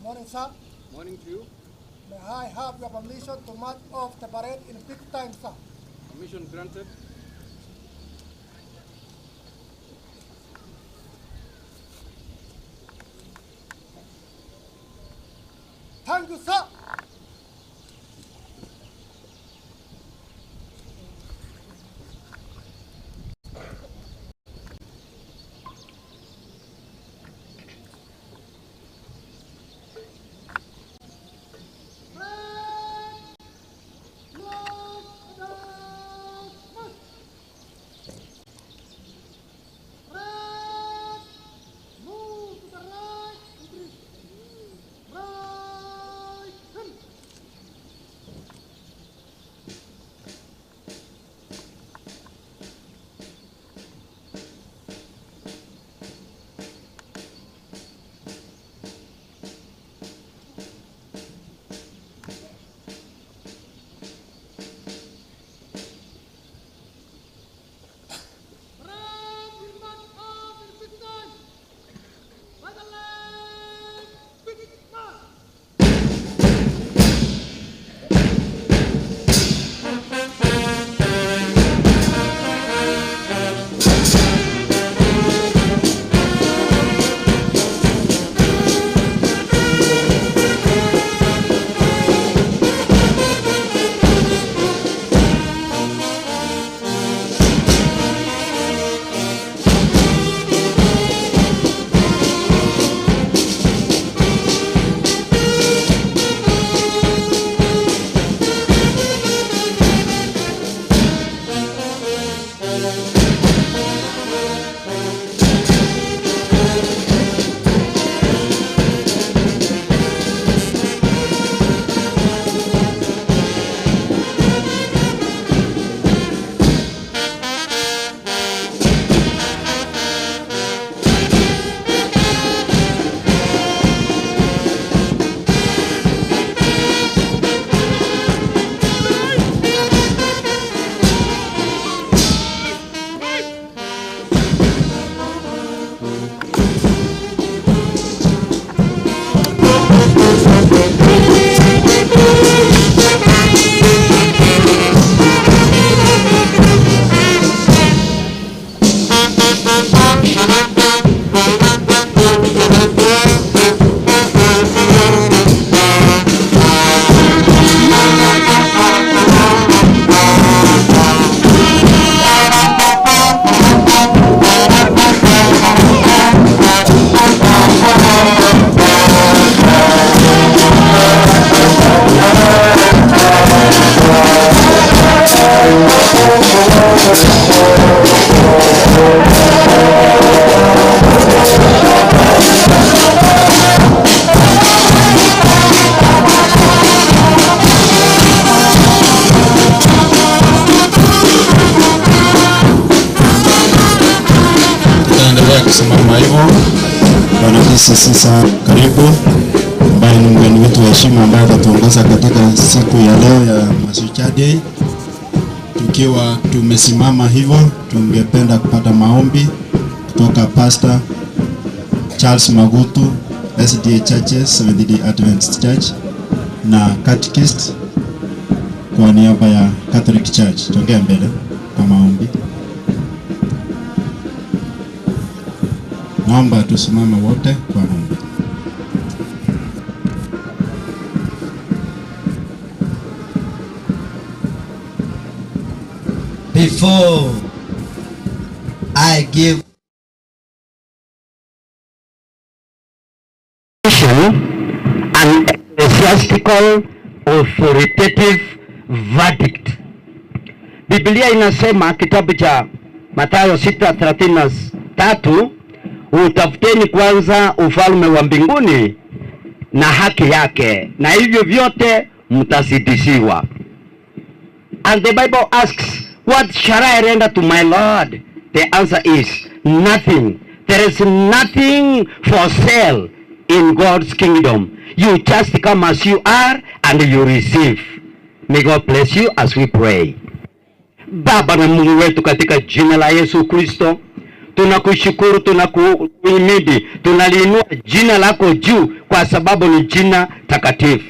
Morning, sir. Morning to you. May I have your permission to march off the parade in quick time, sir? Permission granted. Thank you, sir. Move to the right, increase. Right, turn. Red will march off in quick time. By the left, quick march. Tutaendelea kusimama hivyo. Bwana DCC, karibu, ambaye ni mgeni wetu wa heshima ambaye atatuongoza katika siku ya leo ya Mashujaa Day. Tukiwa tumesimama hivyo, tungependa kupata maombi kutoka Pastor Charles Magutu, SDA Churches, Seventh Day Adventist Church na catechist kwa niaba ya Catholic Church. Tongea mbele kwa maombi. Naomba tusimame wote kwa maombi. Before I give an ecclesiastical authoritative verdict. Biblia inasema, kitabu cha Mathayo 6:33, "Utafuteni kwanza ufalme wa mbinguni na haki yake, na hivyo vyote mtazidishiwa." And the Bible asks, "What shall I render to my Lord?" The answer is nothing. There is nothing for sale in God's kingdom. You just come as you are and you receive. May God bless you as we pray. Baba na Mungu wetu, katika jina la Yesu Kristo, Tunakushukuru, tunakuhimidi, tunaliinua jina lako juu kwa sababu ni jina takatifu.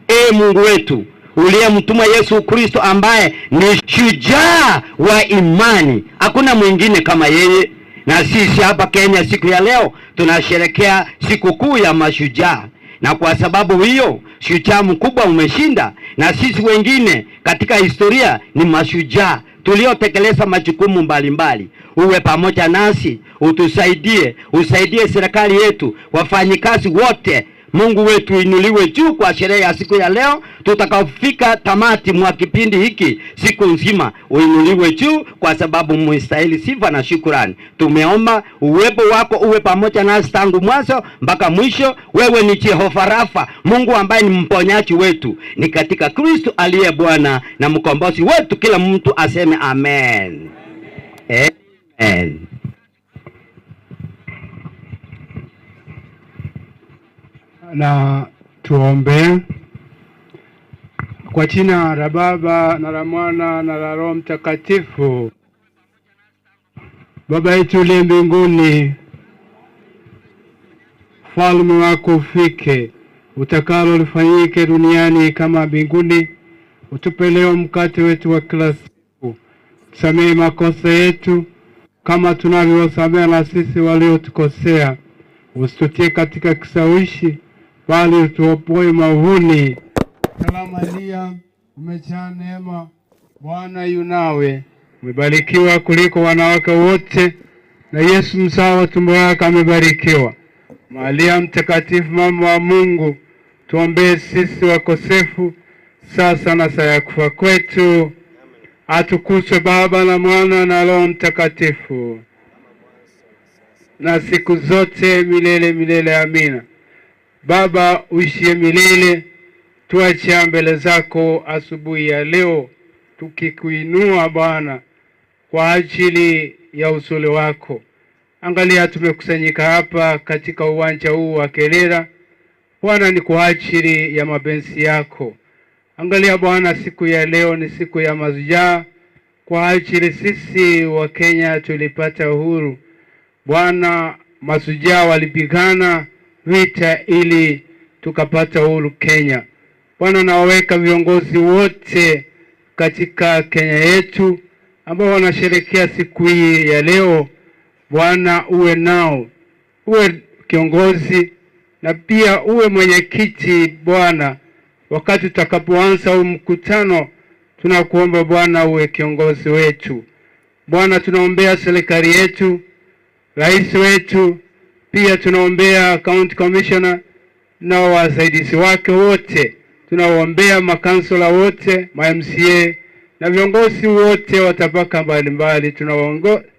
E Mungu wetu uliyemtuma Yesu Kristo ambaye ni shujaa wa imani, hakuna mwingine kama yeye. Na sisi hapa Kenya siku ya leo tunasherekea sikukuu ya mashujaa, na kwa sababu hiyo shujaa mkubwa umeshinda, na sisi wengine katika historia ni mashujaa tuliotekeleza majukumu mbalimbali. Uwe pamoja nasi, utusaidie, usaidie serikali yetu, wafanyikazi wote. Mungu wetu inuliwe juu kwa sherehe ya siku ya leo. Tutakaofika tamati mwa kipindi hiki siku nzima, uinuliwe juu kwa sababu mstahili sifa na shukurani. Tumeomba uwepo wako uwe pamoja nasi tangu mwanzo mpaka mwisho. Wewe ni Jehova Rafa, Mungu ambaye ni mponyaji wetu, ni katika Kristo aliye Bwana na mkombozi wetu. Kila mtu aseme amen. Amen. Na tuombe. Kwa jina la Baba na la Mwana na la Roho Mtakatifu. Baba yetu uliye mbinguni, ufalme wako ufike, utakalo lifanyike duniani kama mbinguni. Utupe leo mkate wetu wa kila siku, tusamehe makosa yetu kama tunavyowasamehe na sisi waliotukosea, usitutie katika kishawishi, bali utuopoe maovuni. Salamu Maria, umejaa neema, Bwana yu nawe, umebarikiwa kuliko wanawake wote, na Yesu mzao wa tumbo lako amebarikiwa. Maria Mtakatifu, mama wa Mungu, tuombee sisi wakosefu, sasa na saa ya kufa kwetu. Atukuzwe Baba na Mwana na Roho Mtakatifu, na siku zote milele milele. Amina. Baba uishie milele, tuachia mbele zako asubuhi ya leo, tukikuinua Bwana kwa ajili ya uzuri wako. Angalia, tumekusanyika hapa katika uwanja huu wa Kerera Bwana, ni kwa ajili ya mapenzi yako. Angalia Bwana, siku ya leo ni siku ya mashujaa, kwa ajili sisi wa Kenya tulipata uhuru. Bwana, mashujaa walipigana vita ili tukapata uhuru Kenya. Bwana, nawaweka viongozi wote katika Kenya yetu ambao wanasherehekea siku hii ya leo. Bwana, uwe nao, uwe kiongozi na pia uwe mwenyekiti Bwana. Wakati tutakapoanza huu mkutano, tunakuomba Bwana uwe kiongozi wetu. Bwana, tunaombea serikali yetu, rais wetu, pia tunaombea county commissioner na wasaidizi wake wote, tunawaombea makansela wote, ma MCA na viongozi wote wa tabaka mbalimbali,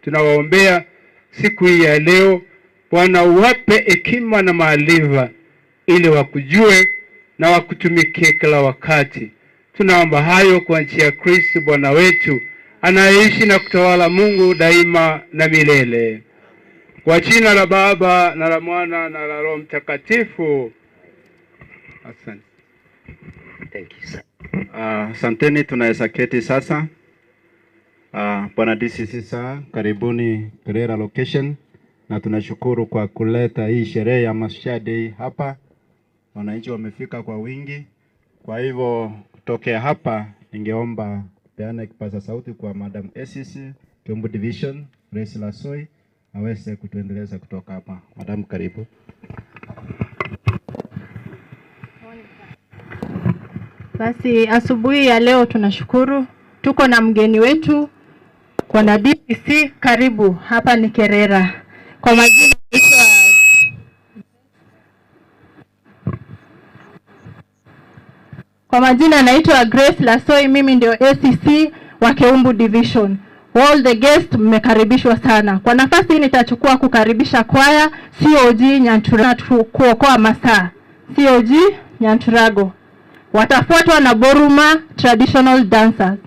tunawaombea siku hii ya leo. Bwana, uwape hekima na maarifa ili wakujue na wakutumikie kila wakati. Tunaomba hayo kwa njia ya Kristo Bwana wetu, anayeishi na kutawala Mungu daima na milele. Kwa jina la Baba na la Mwana na la Roho Mtakatifu. Asante. Thank you, sir. Asanteni, tunaweza keti sasa. Bwana DCC sir, karibuni Kerera location, na tunashukuru kwa kuleta hii sherehe ya Mashujaa Day hapa. Wananchi wamefika kwa wingi, kwa hivyo kutokea hapa ningeomba peana kipaza sauti kwa Madam ACC Kiambu Division Grace Lasoi aweze kutuendeleza kutoka hapa. Madam, karibu. Basi asubuhi ya leo tunashukuru tuko na mgeni wetu Bwana DCC, karibu hapa ni Kerera. Kwa majina naitwa Grace Lasoi, mimi ndio ACC wa Keumbu Division. All the guests mmekaribishwa sana. Kwa nafasi hii nitachukua kukaribisha kwaya COG Nyanturago kuokoa masaa. COG Nyanturago. Watafuatwa na Boruma Traditional Dancers.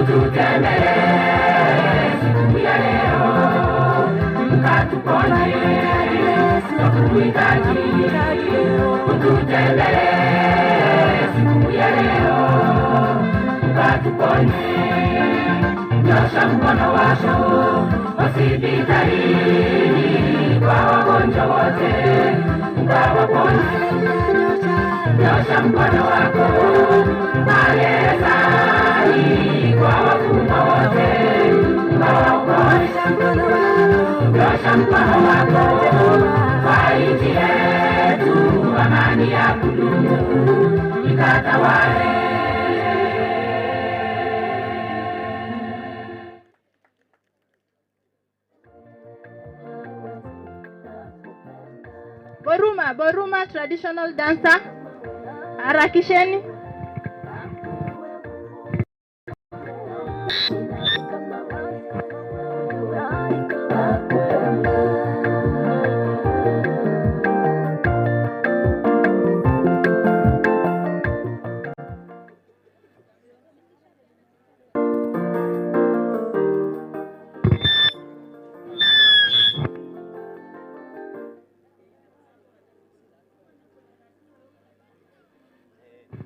Ututembelee siku ya leo, ukatuponye tunakuhitaji. Ututembelee siku ya leo, ukatuponye. Nyosha mkono wako hospitalini kwa wagonjwa wote, ukawaponye. Nyosha mkono wako gerezani kwa wafungwa wote, ukawaponye. Nyosha mkono wako kwa nchi yetu, amani ya kudumu ikatawale. Boruma, Boruma traditional dancer. Harakisheni.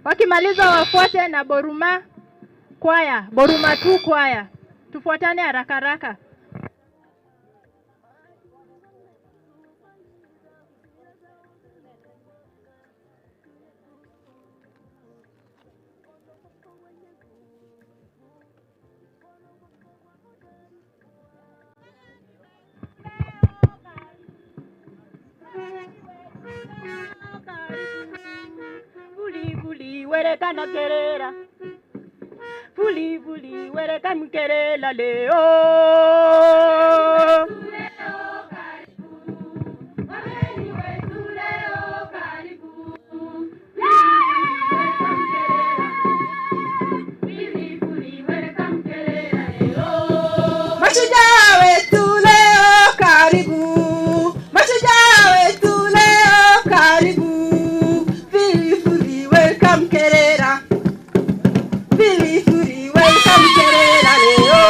Wakimaliza wafuate na Boruma kwaya, Boruma tu kwaya. Tufuatane haraka haraka. Wereka kerera fuli fuli wereka mkerela leo. Mashujaa wetu leo karibu, mashujaa wetu leo karibu. Fuli welcome kerera, fuli fuli welcome kerera leo.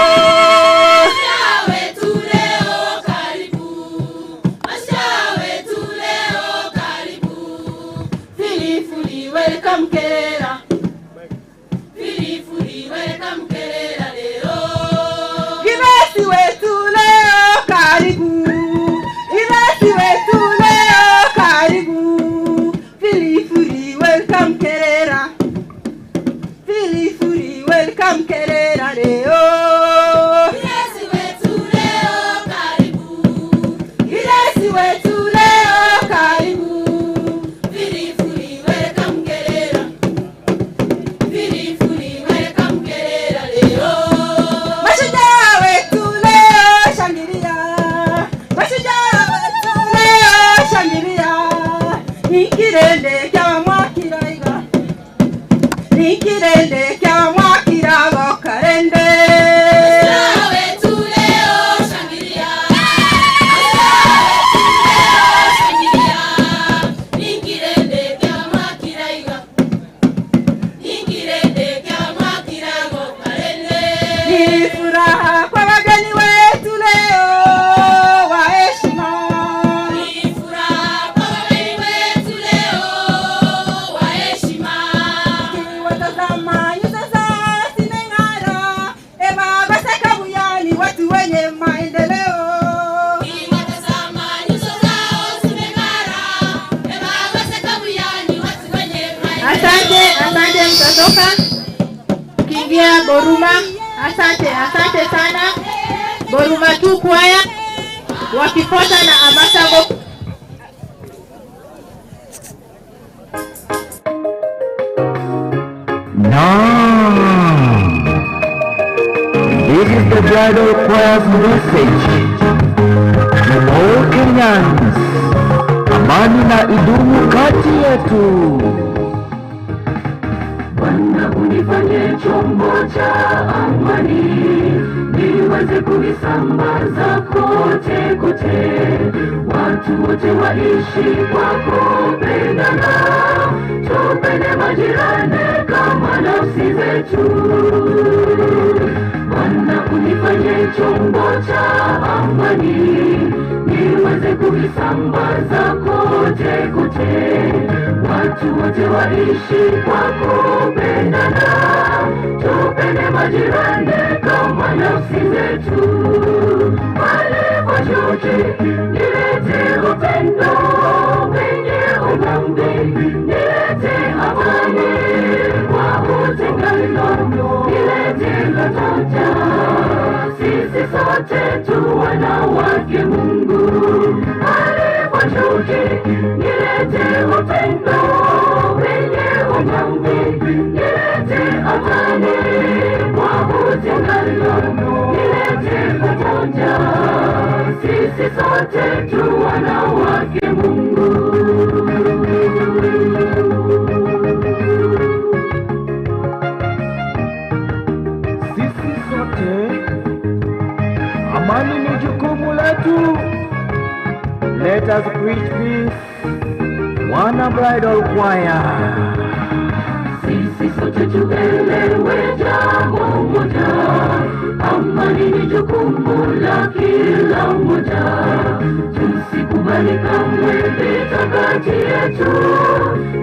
Mashujaa wetu leo karibu, mashujaa wetu leo karibu. Fuli fuli welcome kerera, fuli fuli welcome kerera leo. Givesi wetu leo karibu, Givesi wetu leo karibu. Fuli fuli welcome kerera, fuli fuli welcome kerera leo. Givesi wetu leo karibu, Givesi wetu leo karibu. Fuli fuli welcome kerera, fuli fuli welcome kerera leo. Mashujaa wetu leo shangilia, mashujaa wetu leo shangilia. Nikirende kya mwakiraiga, nikirende kya mwakirago karende. Mashujaa wetu leo shangilia, mashujaa wetu leo shangilia. Nikirende kya mwakiraiga, nikirende kya mwakirago karende. Ni furaha kwa wageni wetu leo wa heshima. Ni furaha kwa wageni wetu leo wa heshima. Watazama nyuso zao zimeng'ara, e Baba Sakabuyani, watu wenye maendeleo. Watazama nyuso zao zimeng'ara, e Baba Sakabuyani, watu wenye maendeleo. Asante, asante mtatoka. Kiingia Boruma. Asante, asante sana. Boruma tu kwaya wakifuata na Amasago. Now, this is the bridal choir's message to all Kenyans. Amani na idumu kati yetu. Bwana unifanye chombo cha amani, niweze kuisambaza kote kote, watu wote waishi kwa kupendana, tupende majirani kama nafsi zetu. Unifanye chombo cha amani, niweze kuisambaza kote kote, watu wote waishi kwa kupendana, tupende majirani kama nafsi zetu. Pale kwa chuki nilete upendo, penye ugomvi nilete amani, kwa utengano nilete umoja, sisi sote tu wanawake Mungu. Pale kwa chuki nilete upendo, penye ugomvi nilete amani, kwa utengano nilete umoja, sisi sote tu wanawake Mungu. Sisi sote amani ni jukumu letu. Let us preach peace. Wana Bridal Choir. Sisi sote tuelewe jambo moja, amani ni jukumu la kila mmoja. Tusikubali kamwe vita kati yetu,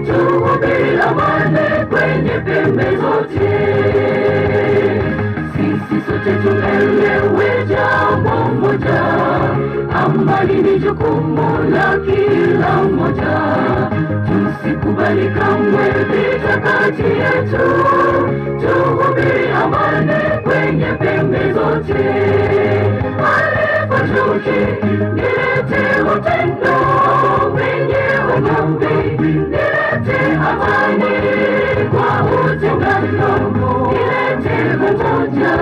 tuhubiri amani kwenye pembe zote. Sisi sote tuelewe jambo moja, amani ni jukumu la kila mmoja. Tusikubali kamwe vita kati yetu, tuhubiri amani kwenye pembe zote. Pale kwa chuki nilete upendo, penye ugomvi nilete amani, kwa utengano nilete umoja,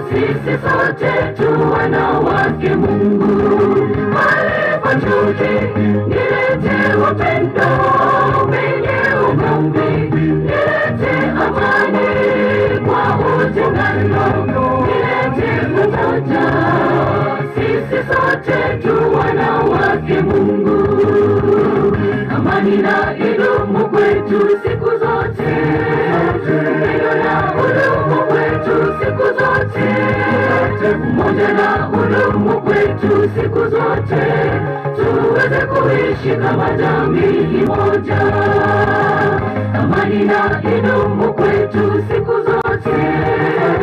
sisi sote tu wanawake Mungu. Pale kwa chuki nilete upendo, penye ugomvi nilete amani, kwa utengano nilete umoja, sisi sote tu wanawake Mungu. Amani na idumu kwetu siku zote, upendo na udumu kwetu siku zote, umoja na udumu kwetu siku zote, tuweze kuishi kama jamii moja. Amani na idumu kwetu siku zote,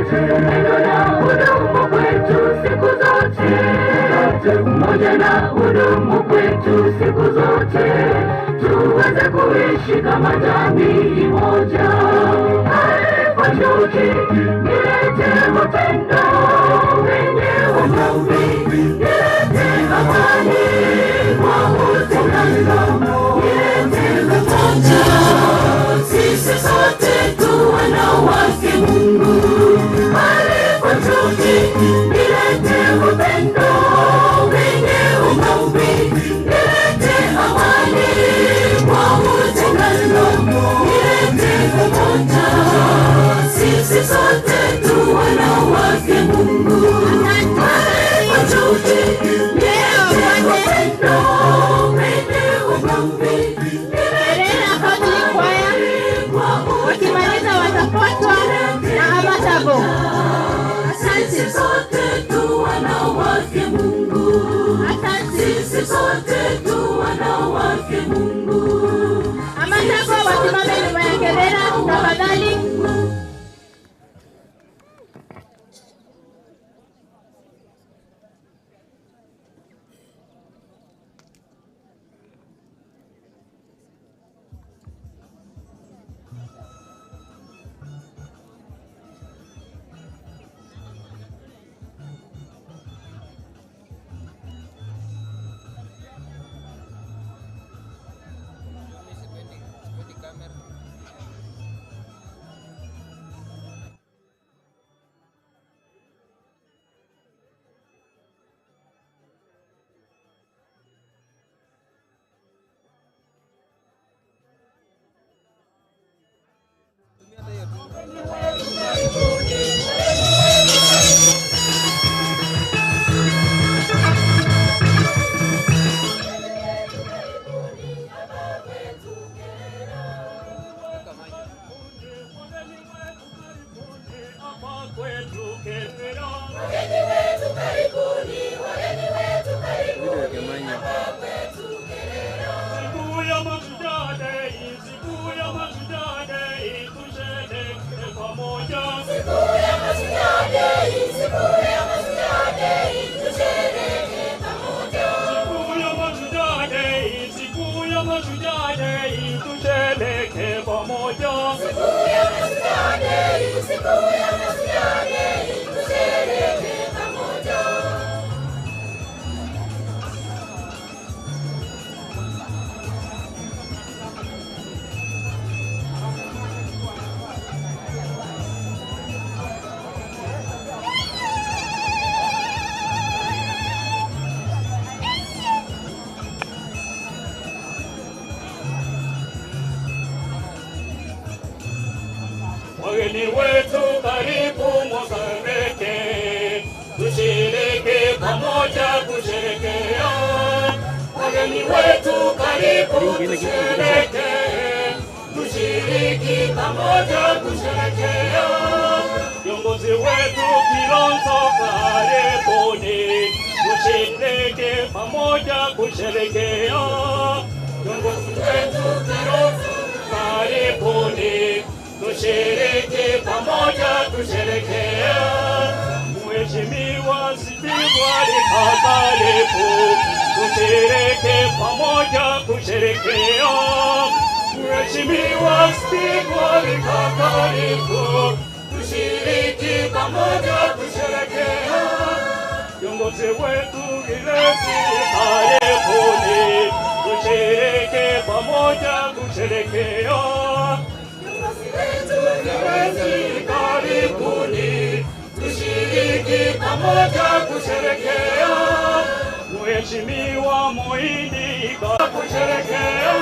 upendo na udumu kwetu siku zote, umoja na udumu kwetu siku zote, tuweze kuishi kama jamii moja. Pale kwa chuki nilete upendo, penye ugomvi nilete amani, kwa utengano nilete umoja, sisi sote tu wanawake Mungu. Pale kwa chuki nilete upendo, penye ugomvi nilete amani, kwa utengano nilete umoja, sisi sote tu wanawake Mungu. Pale kwa chuki nilete upendo, penye ugomvi nilete amani, wakimaliza watafuatwa na Amatabo. Sisi sote tu wanawake Mungu. Sisi sote tu wanawake Mungu. Amatabo wasimame nyuma ya Kerera tafadhali. hapa kwetu Kerero. Wageni wetu karibuni, wageni wetu karibuni hapa kwetu Kerero. Siku ya Mashujaa Day, siku ya Mashujaa Day, tusherehekee pamoja. Siku ya Mashujaa Day, siku ya Mashujaa Day, tusherehekee pamoja. Siku ya Mashujaa Day, siku ya Mashujaa Day, tusherehekee pamoja. Siku ya Mashujaa Day, siku ya Mashujaa Day, tusherehekee pamoja. Wageni wetu karibu musherehekee, tushiriki pamoja kusherehekea. Wageni wetu karibu tusherehekee, tushiriki pamoja kusherehekea. Viongozi wetu Kilonzo karibuni, tushiriki pamoja kusherehekea. Viongozi wetu Kilonzo karibuni, tushiriki pamoja kusherehekea. Mheshimiwa Steve karibu, tushiriki pamoja kusherehekea. Mheshimiwa Steve karibu, tushiriki pamoja kusherehekea. Viongozi wetu Gilesi karibuni, tushiriki pamoja kusherehekea. Gilesi karibuni, tushiriki pamoja kusherehekea. Mheshimiwa Muhindi kusherehekea.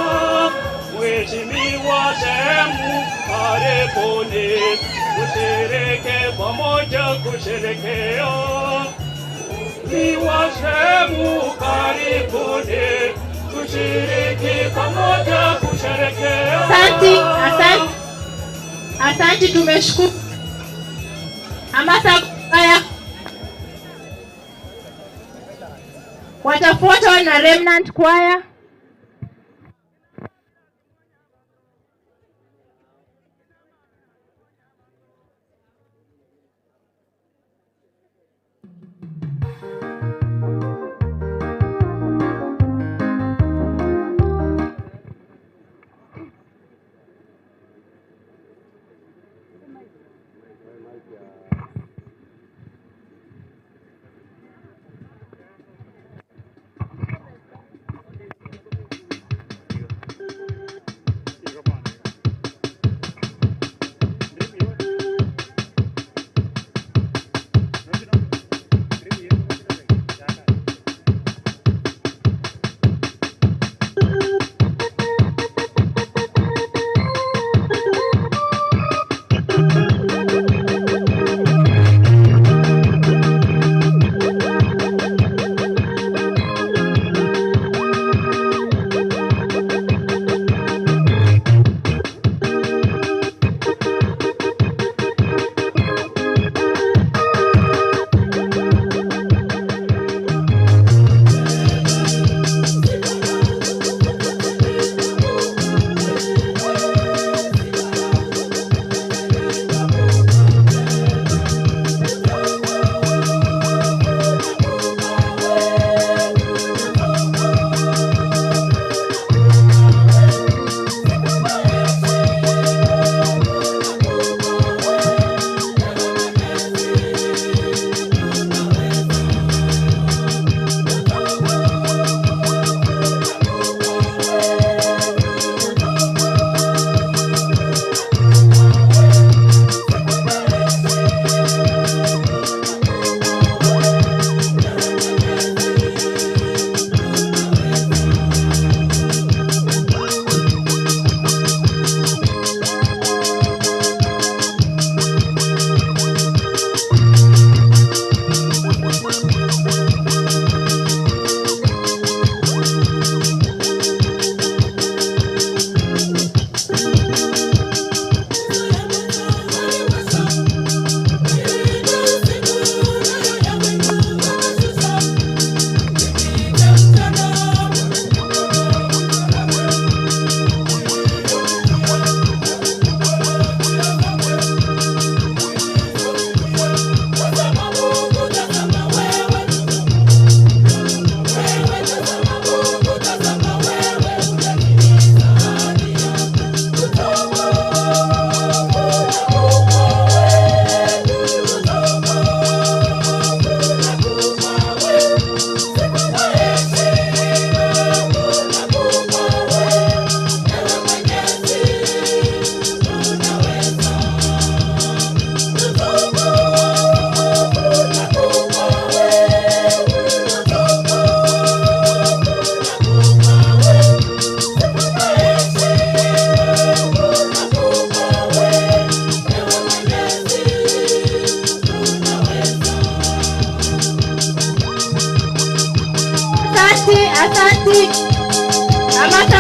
Mheshimiwa Shemu karibuni, tushiriki pamoja kusherehekea. Mheshimiwa Shemu karibuni, tushiriki pamoja kusherehekea. Asante, asante. Asante, tumeshukuru. Hamasa kwaya watafuatwa na Remnant Choir.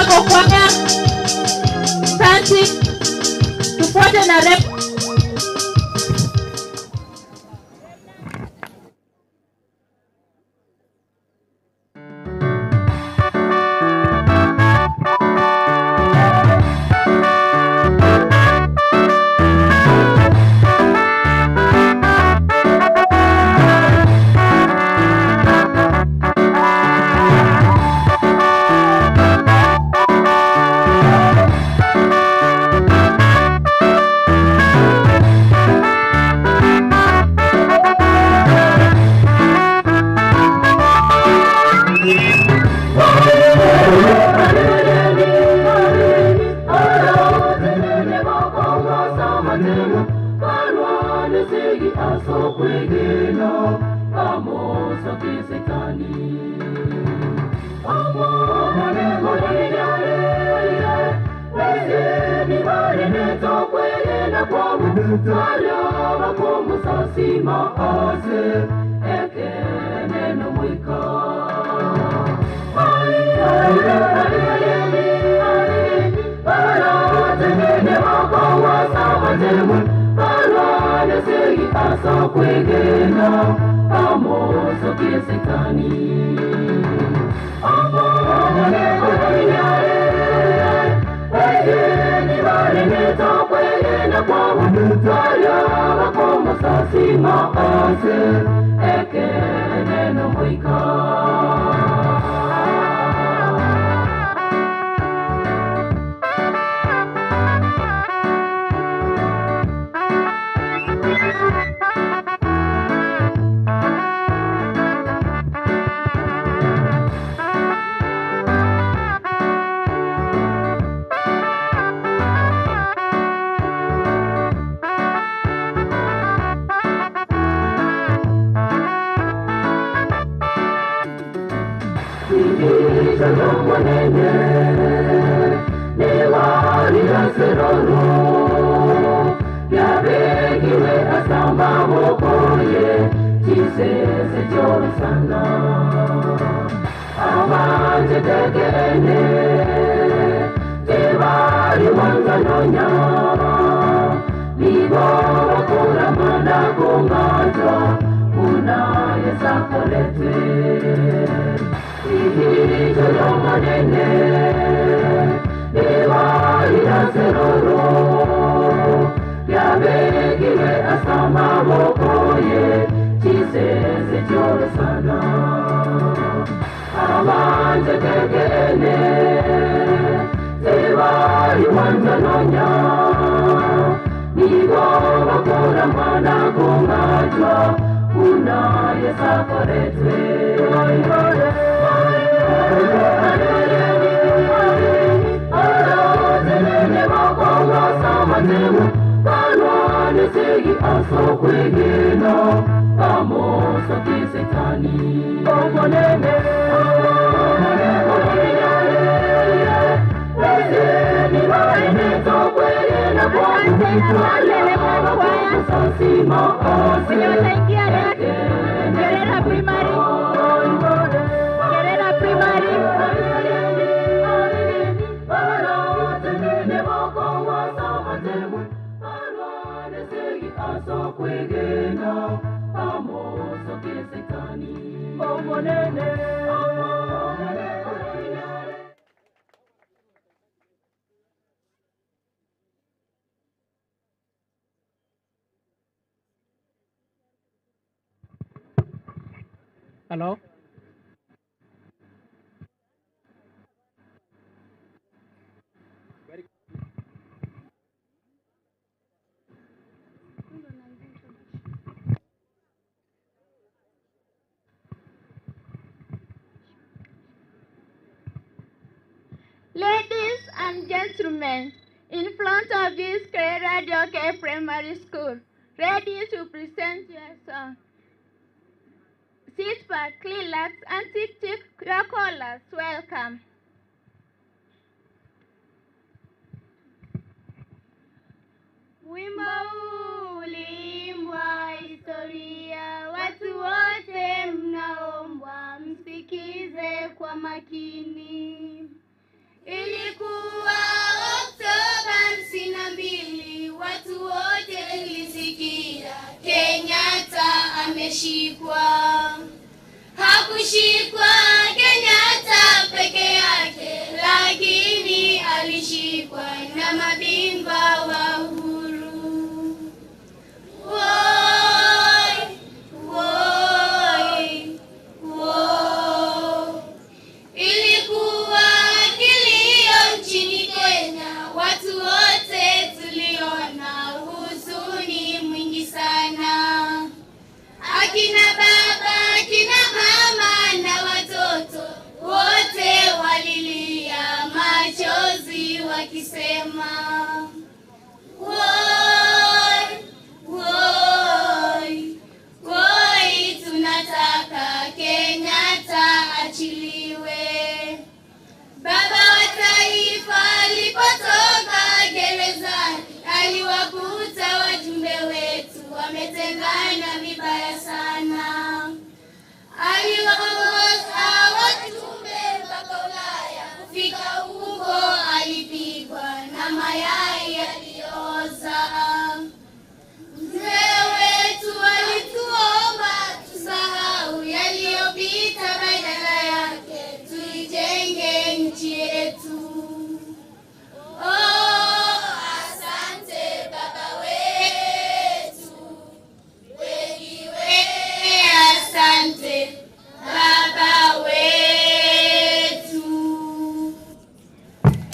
Rebo Kwaya. Asante. Tufuate na Rebo. Hello? Ladies and gentlemen, in front of this Kerera Dioke Primary School, ready to present your song. Sit back, relax, and tick your callers. Welcome. Wimbo uliimbwa historia, watu wote mnaombwa msikize kwa makini. Ili Ameshikwa. Hakushikwa Kenyatta peke yake, lakini alishikwa na mabingwa wa uhuru. Woi, woi, woi. Ilikuwa kilio nchini Kenya, watu wote tuliona huzuni mwingi sana. Akina baba, akina mama na watoto wote walilia machozi wakisema, woi, woi, woi, tunataka Kenyatta achiliwe. Baba wa taifa alipotoka gerezani, aliwakuta wajumbe wetu wametengana vibaya sana. Aliwaongoza wajumbe mpaka Ulaya, kufika huko alipigwa na mayai yaliyooza. Mzee wetu alituomba tusahau yaliyopita, badala yake tuijenge nchi yetu. Oh, asante baba wetu, kweli we, asante baba wetu.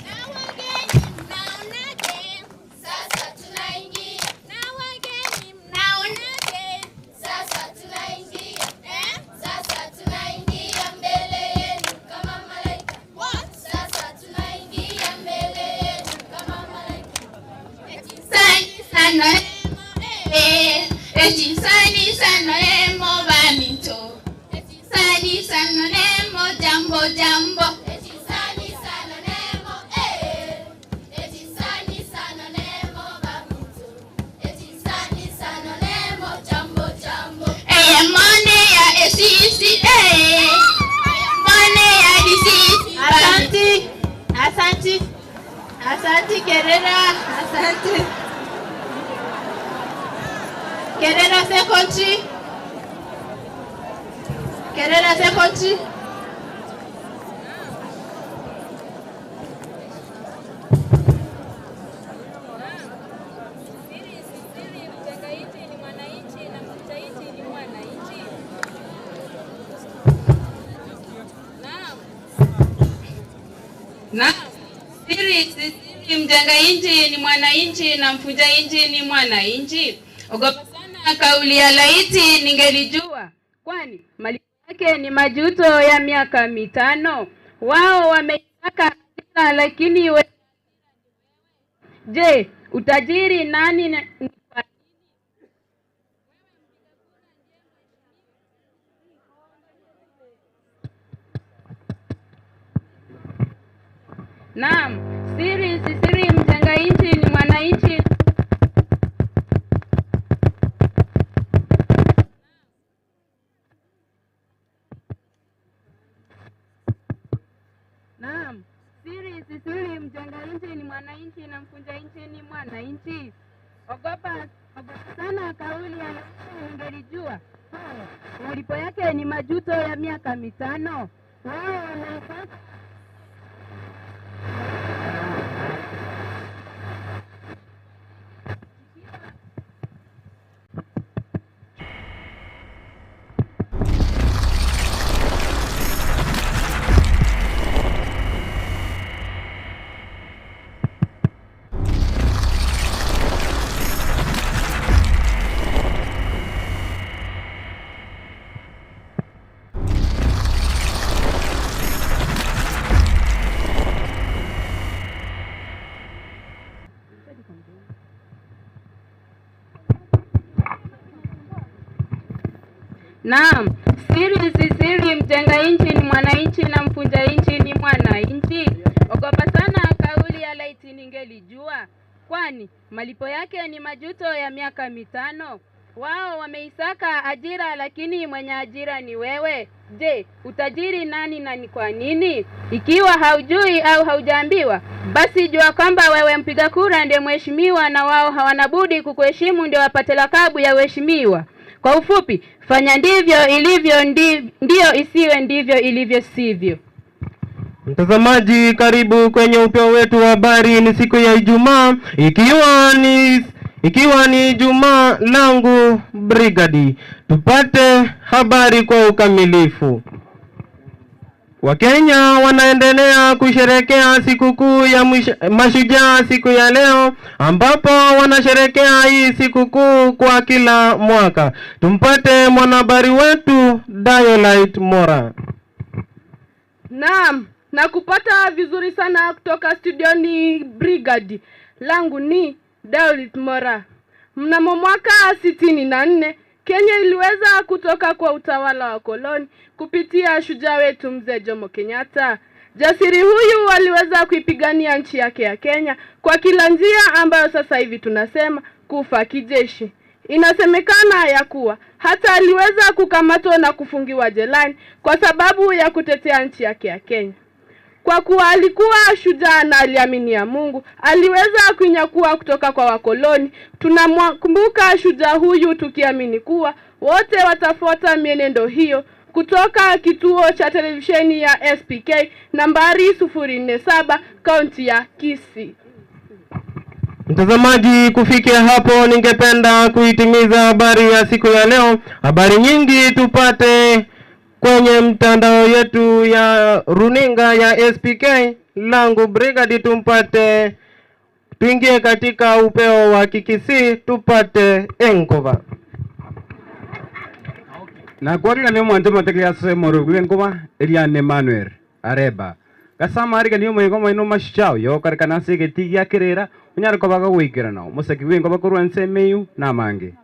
Na wageni mnaonaje? Sasa tunaingia. Na wageni mnaonaje? Sasa tunaingia. Eh? Sasa tunaingia mbele yenu kama malaika. What? Sasa tunaingia mbele yenu kama malaika. Eti sani sana eh, eti sani sana emo baminto. Eti sani sana nemo jambo jambo. Eti sani sana nemo eh. Eti sani sana nemo baminto. Eti sani sana nemo jambo jambo. Eh, mone ya esisi eh. Mone ya disisi. Asante, asante, asante Kerera, asante. Kerera Secondary. Kerera Secondary. Siri, mjenga nchi ni mwananchi na mvunja nchi ni mwananchi. Naam. Naam. Siri, siri, mjenga nchi ni mwananchi na mvunja nchi ni mwananchi. Ogopa sana kauli ya laiti ningelijua, kwani malipo yake ni majuto ya miaka 5. Wao wameitaka ajira, lakini we... Je, utajiri nani na... Naam, siri si siri, mjenga nchi ni mwananchi. Naam, siri si siri, mjenga nchi ni mwananchi na mvunja nchi ni mwananchi. Ogopa, ogopa sana kauli ya ungelijua. Malipo yake ni majuto ya miaka 5. Wao wanaifanya Naam, siri si siri, mjenga nchi ni mwananchi na mvunja nchi ni mwananchi. Ogopa sana kauli ya laiti ningelijua, kwani malipo yake ni majuto ya miaka 5. Wao wameisaka ajira, lakini mwenye ajira ni wewe. Je, utajiri nani na ni kwa nini? Ikiwa haujui au haujaambiwa, basi jua kwamba wewe mpiga kura ndiye mheshimiwa, na wao hawana budi kukuheshimu ndio wapate lakabu ya uheshimiwa. Kwa ufupi, fanya ndivyo ilivyo ndio isiwe ndivyo ilivyo sivyo. Mtazamaji, karibu kwenye upeo wetu wa habari. Ni siku ya Ijumaa, ikiwa ni Ijumaa langu brigadi, tupate habari kwa ukamilifu. Wakenya wanaendelea kusherekea sikukuu ya mashujaa siku ya leo, ambapo wanasherekea hii sikukuu kwa kila mwaka. Tumpate mwanahabari wetu Diolite Mora. Naam, na kupata vizuri sana kutoka studioni Brigadi. Langu ni Diolite Mora. Mnamo mwaka 64 Kenya iliweza kutoka kwa utawala wa koloni kupitia shujaa wetu Mzee Jomo Kenyatta. Jasiri huyu aliweza kuipigania nchi yake ya Kenya kwa kila njia ambayo sasa hivi tunasema kufa kijeshi. Inasemekana ya kuwa hata aliweza kukamatwa na kufungiwa jelani kwa sababu ya kutetea nchi yake ya Kenya. Kwa kuwa alikuwa shujaa na aliaminia Mungu, aliweza kuinyakua kutoka kwa wakoloni. Tunamkumbuka shujaa huyu tukiamini kuwa wote watafuata mienendo hiyo. Kutoka kituo cha televisheni ya SPK nambari 047 kaunti ya Kisii. Mtazamaji, kufikia hapo ningependa kuitimiza habari ya siku ya leo. Habari nyingi tupate kwenye mtandao yetu ya runinga ya SPK langu Brigadi, tumpate tuingie katika upeo wa Kikisii tupate enkova. Na kwarira ni mwanto mateklia moro enkoba Elian Emmanuel Areba gasama ariga ni omoigo moino mashichao yo karikana segeti gya kerera unyara kobaga gwikirana musaki wenkoba korwa nsemeyu namange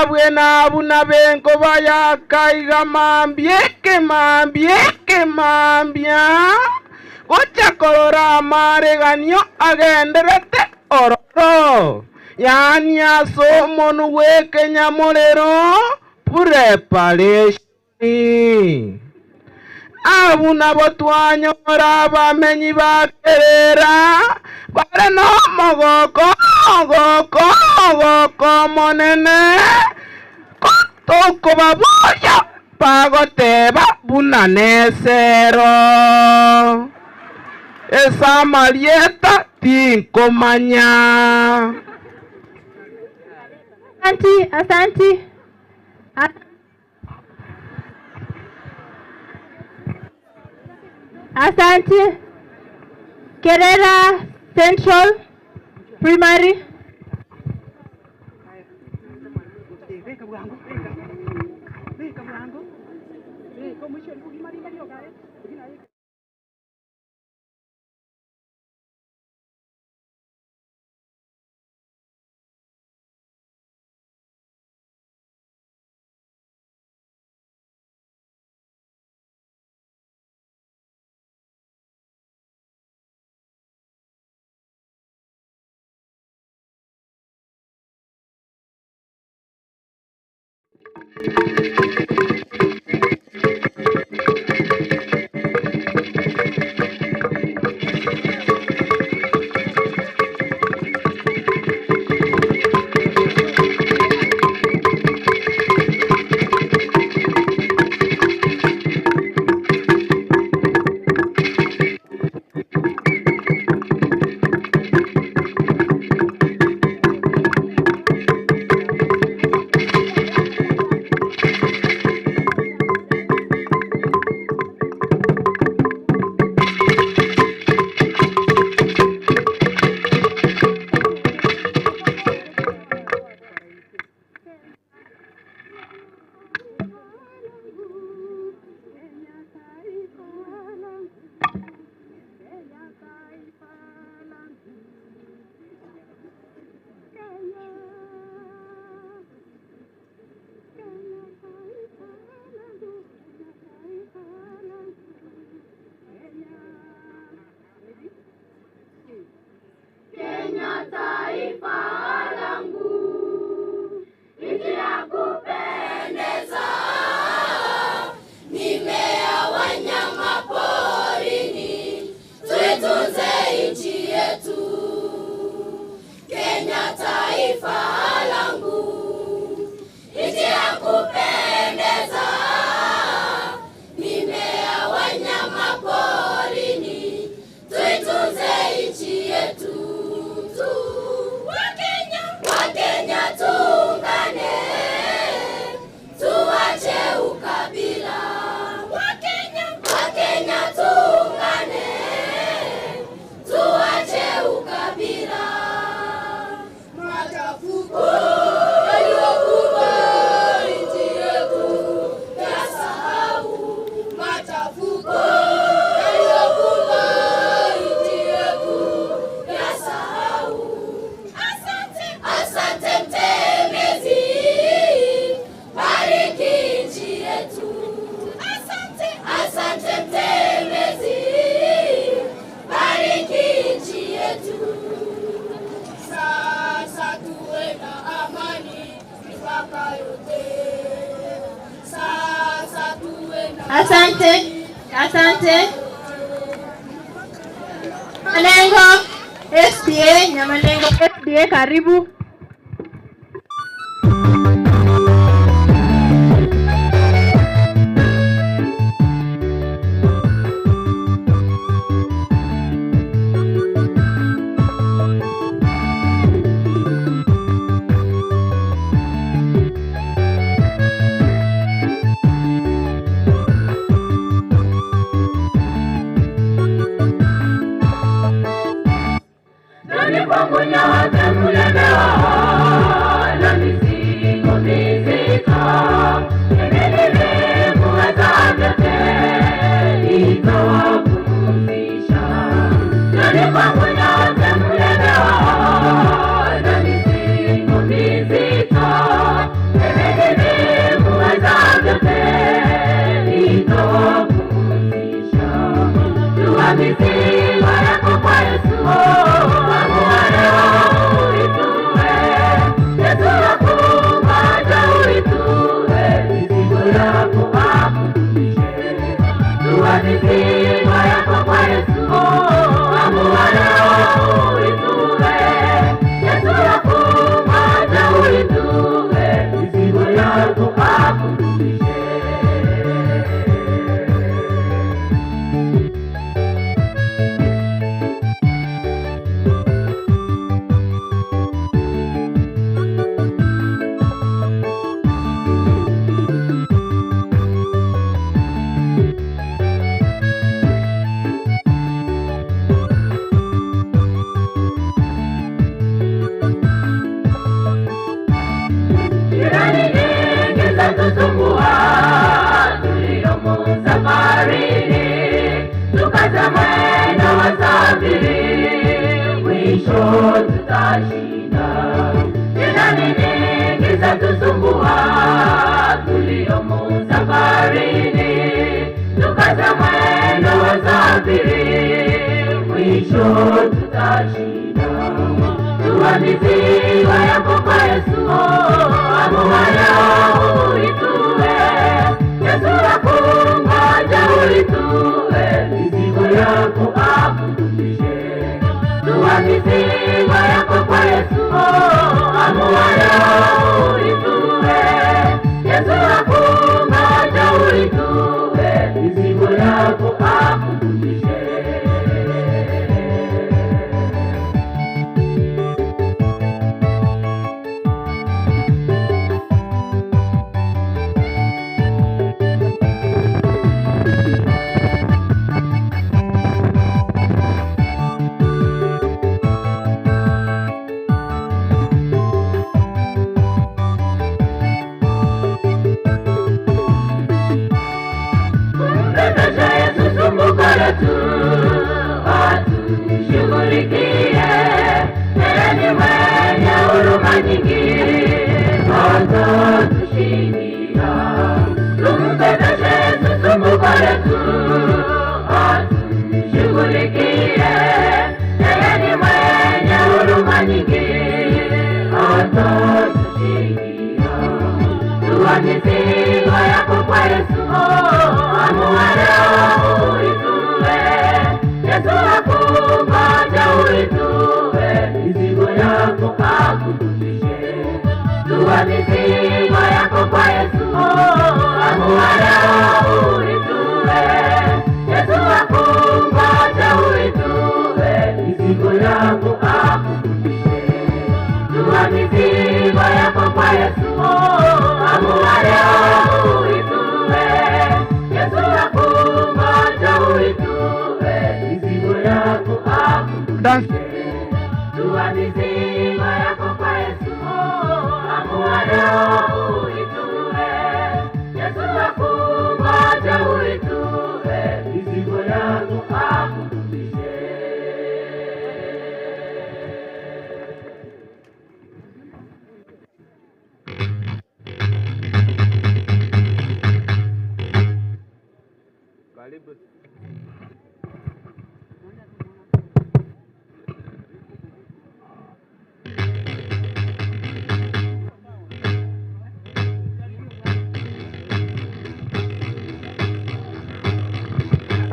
abwena abuna benkoba yakaiga mambieke mambieke mambia gocha korora amareganio agenderete ororo yani asomonu gwekenya morero preparation abuna botwanyora abamenyi bakerera bare no mogoko mogoko mogoko monene kotokobaboya bagoteba buna nesero esamarieta tinkomanya. Asante, asante. Asante. Kerera Central Primary. Asante, asante. Malengo SDA, Nyamalengo SDA, karibu.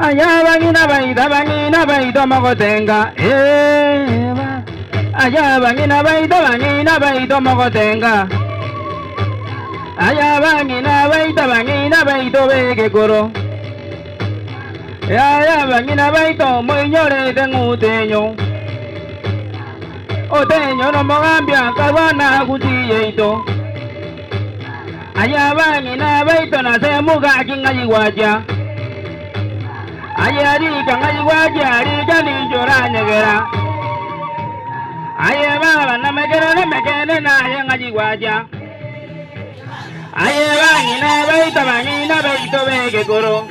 Aya bangina baito mogotenga eba. Aya bangina baito mogotenga. Aya bangina baito begekoro. Aya bangina baito moinyore tengutenyo. Otenyo no mogambia karwana guchiyeito. Aya bangina baito na semuga kingayigwaja. Aya rika ngayigwaja rika ninjora nyegera. Aya baba na megere na megere na aya ngayigwaja. Aya bangina baito begekoro.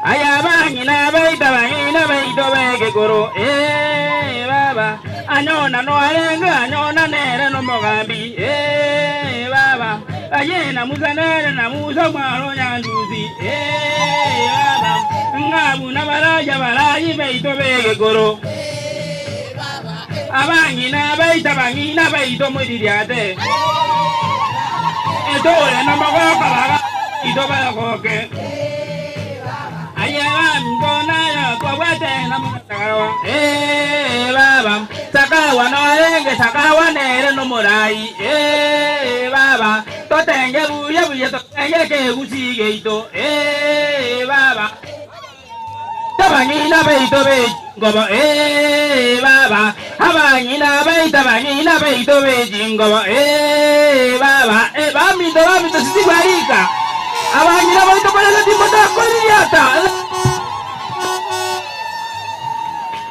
Aya bangina baito begekoro. Eh baba anyona no arenga anyona nere no mogambi. Eh baba aye na musa nere na musa mwaro nyanduzi. Eh baba ngabu na baraja barayi baito begekoro. Abangina baito mwiririate. Etore na magoka baga ito bagoke. Eh baba sakawa no arenge sakawa nere no morai. Eh baba totenge buya buya totenge ke gusigeito. Eh baba tabangina baito be ngobo. Eh baba abangina baito be jingobo. Eh baba eh bamito sisi barika. Abangina baito para la timota koriata.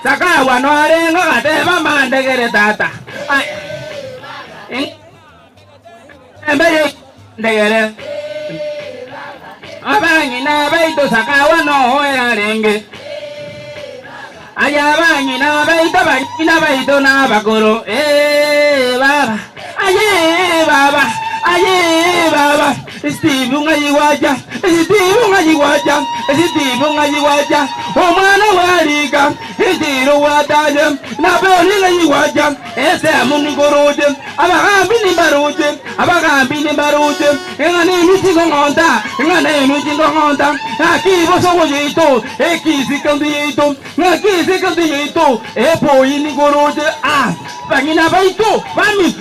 Sakawa no arengo ateba mandegere tata. Ay. Embeye ndegere. Abangina baito sakawa no arenge. Ay abangina baito na bakoro. Eh baba. Aye baba. Aye baba. Steve ngayiwaja. Steve ngayiwaja. Steve ngayiwaja. Omwana warika. Ndiro wadaje na beli ngayiwaja. Ese amunigoroje. Abagambi ni baruje. Abagambi ni baruje. Engane misigo ngonda. Engane misigo ngonda. Akibo sogo yito. Ekisi kandi yito. Nakisi kandi yito. Epo inigoroje. Ah, bangina baito. Bami.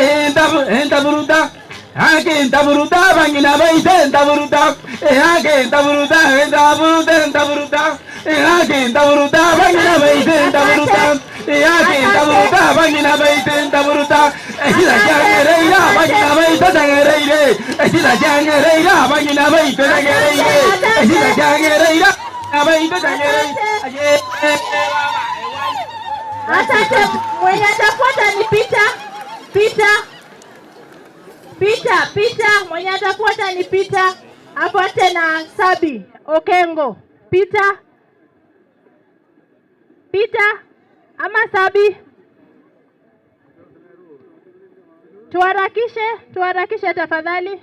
Enta bruta. Enta bruta, bangina baita, enta bruta. Enta bruta, enta bruta, enta bruta. Enta bruta, bangina baita, enta bruta. Enta bruta, bangina baita, enta bruta. Ejida changereira, bangina baita, changereire. Ejida changereira, bangina baita, changereire. Ejida changereira, baita, changereire. Asante. Mwenye atafuata ni Peter. Peter. Peter, Peter, mwenye atafuata ni Peter, afuate na Sabi Okengo. Peter, Peter, ama Sabi. Tuharakishe, tuharakishe tafadhali.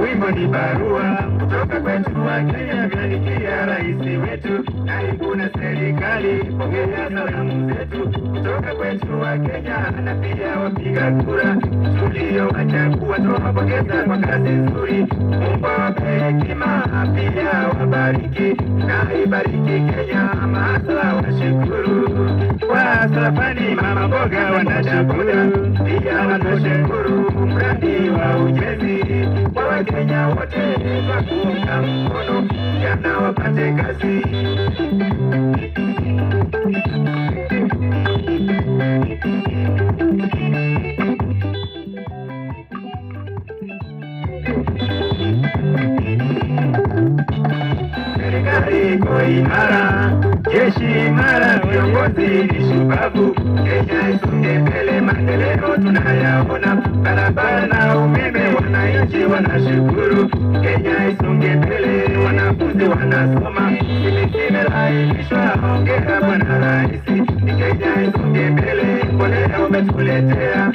Wimbo ni barua kutoka kwetu wa Kenya, galikia rais wetu, naibu na serikali, pongeza salamu zetu kutoka kwetu wa Kenya, na pia wapiga kura tuliowachagua, tunawapongeza kwa kazi nzuri. Mungu awape hekima, pia wabariki na ibariki Kenya. Maasla washukuru kwa safari, mama mboga wanashukuru, pia wanashukuru mradi wa ujenzi kwa Wakenya wote kwa kuunga mkono vijana wapate kazi. Serikali iko imara, jeshi imara, viongozi ni shupavu. Kenya isonge mbele, maendeleo tunayaona, barabara na umeme, wananchi wanashukuru. Kenya isonge mbele, wanafunzi wanasoma, imelainishwa. Hongera Bwana Rais, Kenya isonge mbele, mbolea. Umetuletea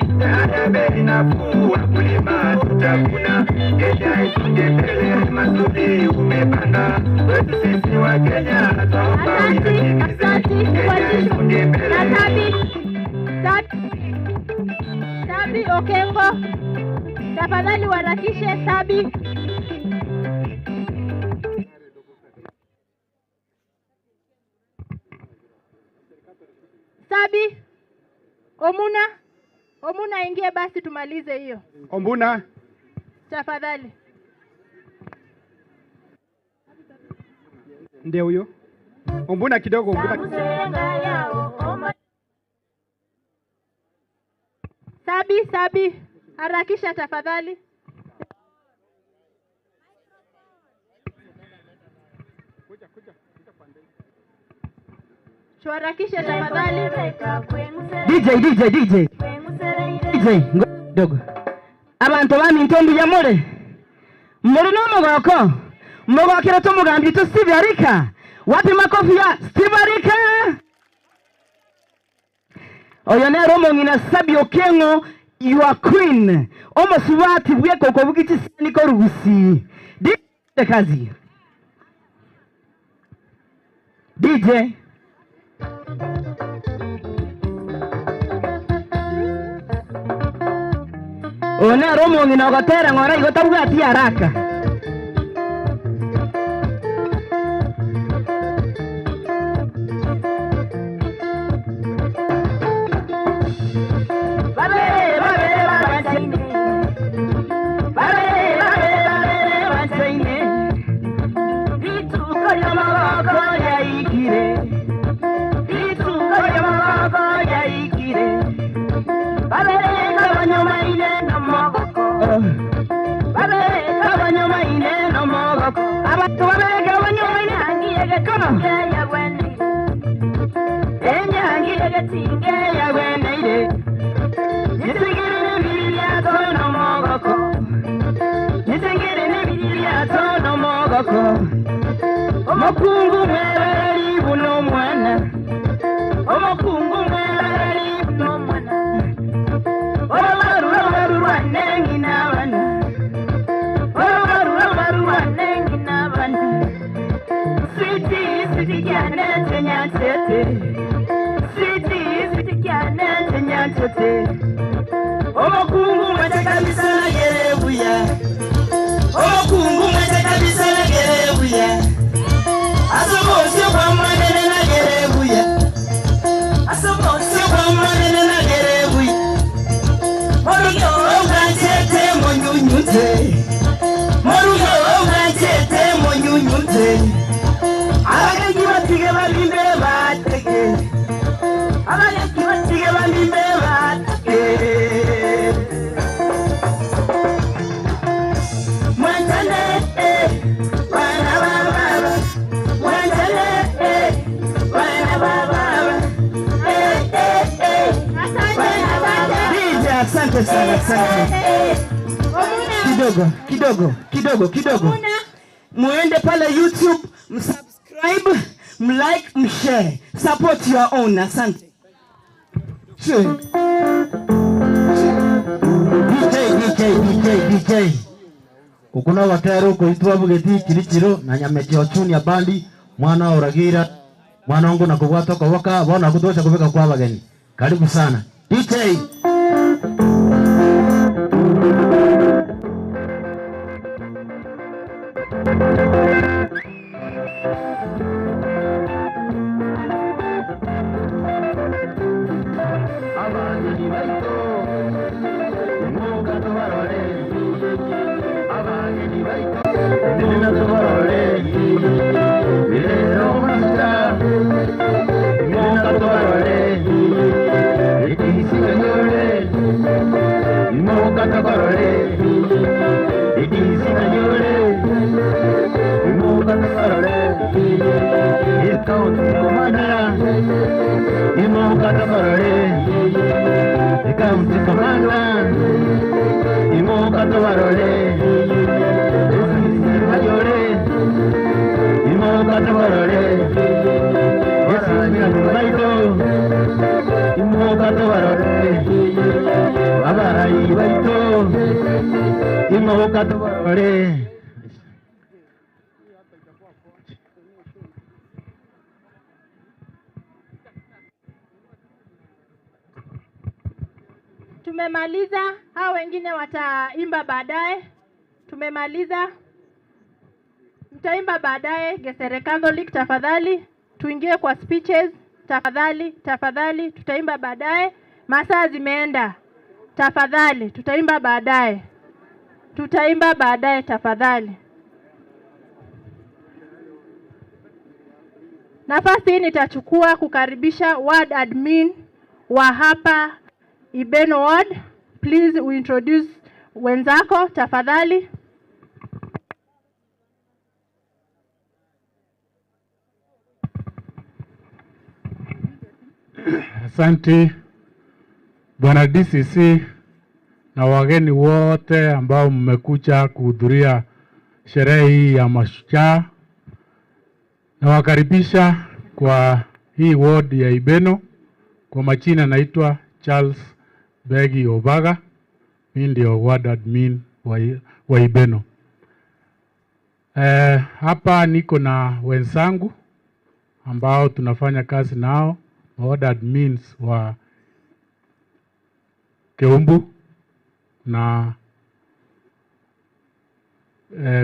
ya bei nafuu, wakulima tutavuna. Kenya isonge mbele, mazuri umepanga kwetu sisi wa Kenya, twaomba uyatimize. Kenya isonge mbele. Sabi Okengo, tafadhali warakishe Sabi. Sabi Omuna, Omuna ingie basi tumalize hiyo. Omuna tafadhali. Ndio huyo. Ombuna kidogo, Ombuna. Sabi, Sabi, harakisha tafadhali. Tuharakishe tafadhali. DJ DJ DJ. DJ dogo. Abantu bami ntombi ya mure. Muri no mugoko. Mugokira tumugambye to Steve Arika. Wapi makofi ya Steve Arika? Oyo nero mongina Sabi Okengo, your queen. Omosuwati bweko kobugichi niko rugusi. DJ kazi. DJ Ona romo ngina ogatera ngora igotabwati haraka. Babere babere babasaine. Babere babere babere basaine. Rituko yamaboko yaikire. Rituko yamaboko yaikire. Babere kabanyomaine no mogoko. Babere kabanyomaine no mogoko. Abantu babere kabanyomaine angiye gekono. Enye angiye getinge yagweneire. Nisigire n'ibiriyato no mogoko. Nisigire n'ibiriyato no mogoko. Omukungu mwereri buno mwana. Omukungu mwereri buno mwana. Omukungu mwete kabisa nagerebuya. Omukungu mwete kabisa nagerebuya. Asobosi kwa manene nagerebuya. Asobosi kwa manene nagerebuya. Moruyo ogachete monyunyute. Moruyo ogachete monyunyute. Abagenyi batige balimbe batege. Abagenyi batige balimbe batege. Mwantane wana baba. Mwantane wana baba. Asante sana, asante. Kidogo, kidogo, kidogo, kidogo. Muende pale YouTube, msubscribe, mlike, mshare. Support your own, asante. DJ, DJ, DJ, DJ. Kukuna watero kuitwa bugeti kirichiro na nyameji ochuni ya bandi mwana uragira mwana wangu na kubwata kwa waka wana kutosha kufika kwa wageni. Karibu sana. DJ. Imoka tobarore. Baito imogoka tubarore. Tumemaliza, hao wengine wataimba baadaye. Tumemaliza, mtaimba baadaye. Gesere Catholic, tafadhali tuingie kwa speeches, tafadhali, tafadhali, tutaimba baadaye. Masaa zimeenda, tafadhali, tutaimba baadaye, tutaimba baadaye, tafadhali. Nafasi hii nitachukua kukaribisha ward admin wa hapa Ibeno Ward. Please uintroduce wenzako tafadhali. Asante Bwana DCC na wageni wote ambao mmekuja kuhudhuria sherehe hii ya mashujaa. Nawakaribisha kwa hii ward ya Ibeno. Kwa majina naitwa Charles Begi Obaga, mimi ndio ward admin wa Ibeno. Hapa niko na wenzangu ambao tunafanya kazi nao, ward admins wa Keumbu na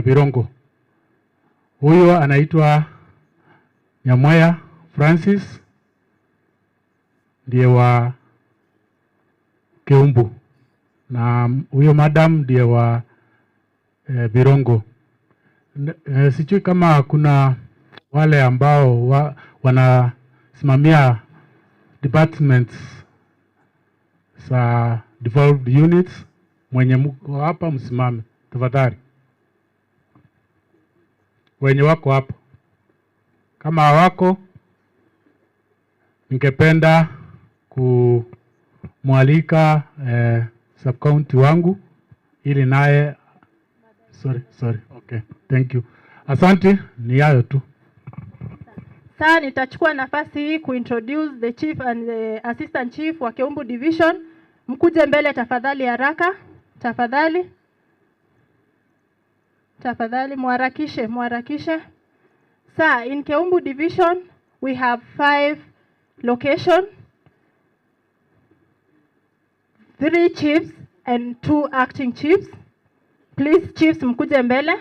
Birongo. Huyo anaitwa Nyamwaya Francis, ndiye wa Keumbu, na huyo madam ndiye wa Birongo. Sijui kama kuna wale ambao wanasimamia departments za devolved units. Mwenye mko hapa msimame tafadhali, wenye wako hapo. Kama hawako, ningependa kumwalika sub-county wangu ili naye sorry, okay, thank you, asante. Ni hayo tu. Sasa nitachukua nafasi hii kuintroduce the chief and the assistant chief wa Keumbu Division. Mkuje mbele tafadhali, haraka tafadhali, tafadhali, muharakishe, muharakishe. Sir, in Keumbu Division we have 5 locations, 3 chiefs and 2 acting chiefs. Please chiefs, mkuje mbele,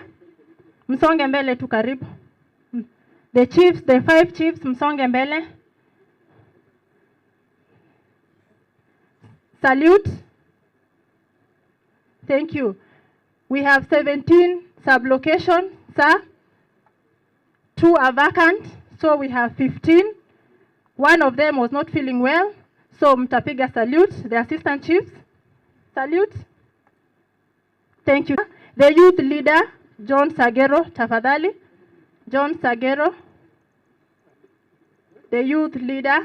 msonge mbele tu karibu. The chiefs, the 5 chiefs, msonge mbele. Salute. Thank you. We have 17 sub-locations, sir. 2 are vacant, so we have 15. One of them was not feeling well, so mtapiga salute. The assistant chiefs, salute. Thank you. The youth leader, John Sagero, tafadhali. John Sagero, the youth leader.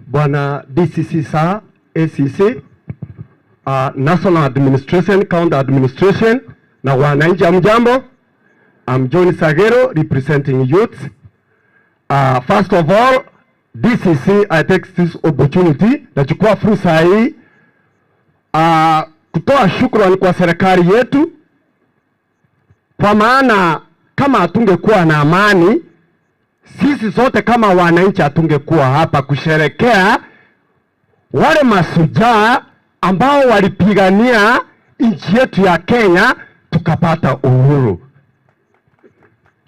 Bwana DCC sir, ACC, National Administration, County Administration, na wananchi hamjambo. I'm John Sagero representing youth. First of all, DCC, I take this opportunity, nachukua fursa hii kutoa shukrani kwa serikali yetu, kwa maana kama hatungekuwa na amani, sisi sote kama wananchi hatungekuwa hapa kusherekea wale mashujaa ambao walipigania nchi yetu ya Kenya tukapata uhuru.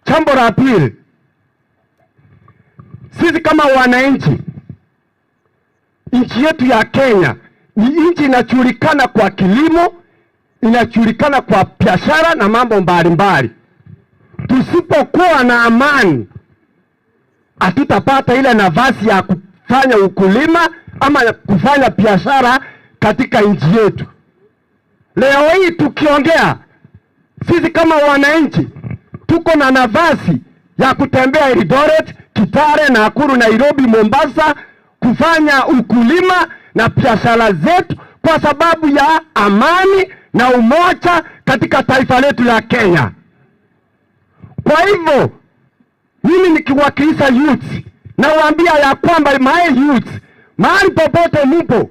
Jambo la pili, sisi kama wananchi, nchi yetu ya Kenya ni nchi inajulikana kwa kilimo, inajulikana kwa biashara na mambo mbalimbali. Tusipokuwa na amani, hatutapata ile nafasi ya kufanya ukulima ama kufanya biashara katika nchi yetu. Leo hii tukiongea, sisi kama wananchi tuko na nafasi ya kutembea Eldoret, Kitale, Nakuru, Nairobi, Mombasa kufanya ukulima na biashara zetu kwa sababu ya amani na umoja katika taifa letu la Kenya. Kwa hivyo Mimi nikiwakilisha youth nawaambia ya kwamba my youth, mahali popote mupo,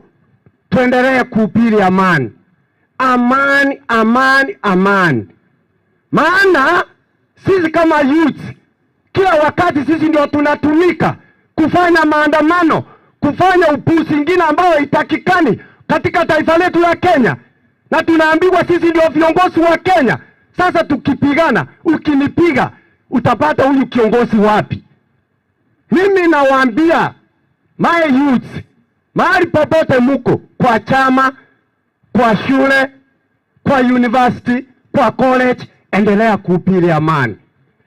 tuendelee kuhubiri amani, amani, amani, amani. Maana sisi kama youth kila wakati sisi ndio tunatumika kufanya maandamano, kufanya upuzi ingine ambayo haitakikani katika taifa letu la Kenya, na tunaambiwa sisi ndio viongozi wa Kenya. Sasa tukipigana, ukinipiga utapata huyu kiongozi wapi? Mimi nawaambia my youth, mahali popote muko, kwa chama, kwa shule, kwa university, kwa college, endelea kuhubiri amani,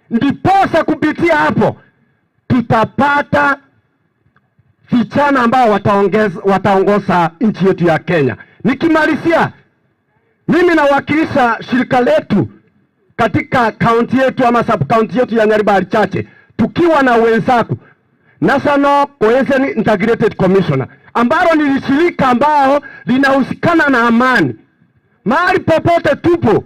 ndiposa kupitia hapo tutapata vijana ambao wataongoza nchi yetu ya Kenya. Nikimalizia, mimi nawakilisha shirika letu katika kaunti yetu ama sub county yetu ya Nyaribari Chache, tukiwa na wenzangu National Cohesion Integrated Commissioner, ambalo ni shirika ambao linahusikana na amani mahali popote tupo,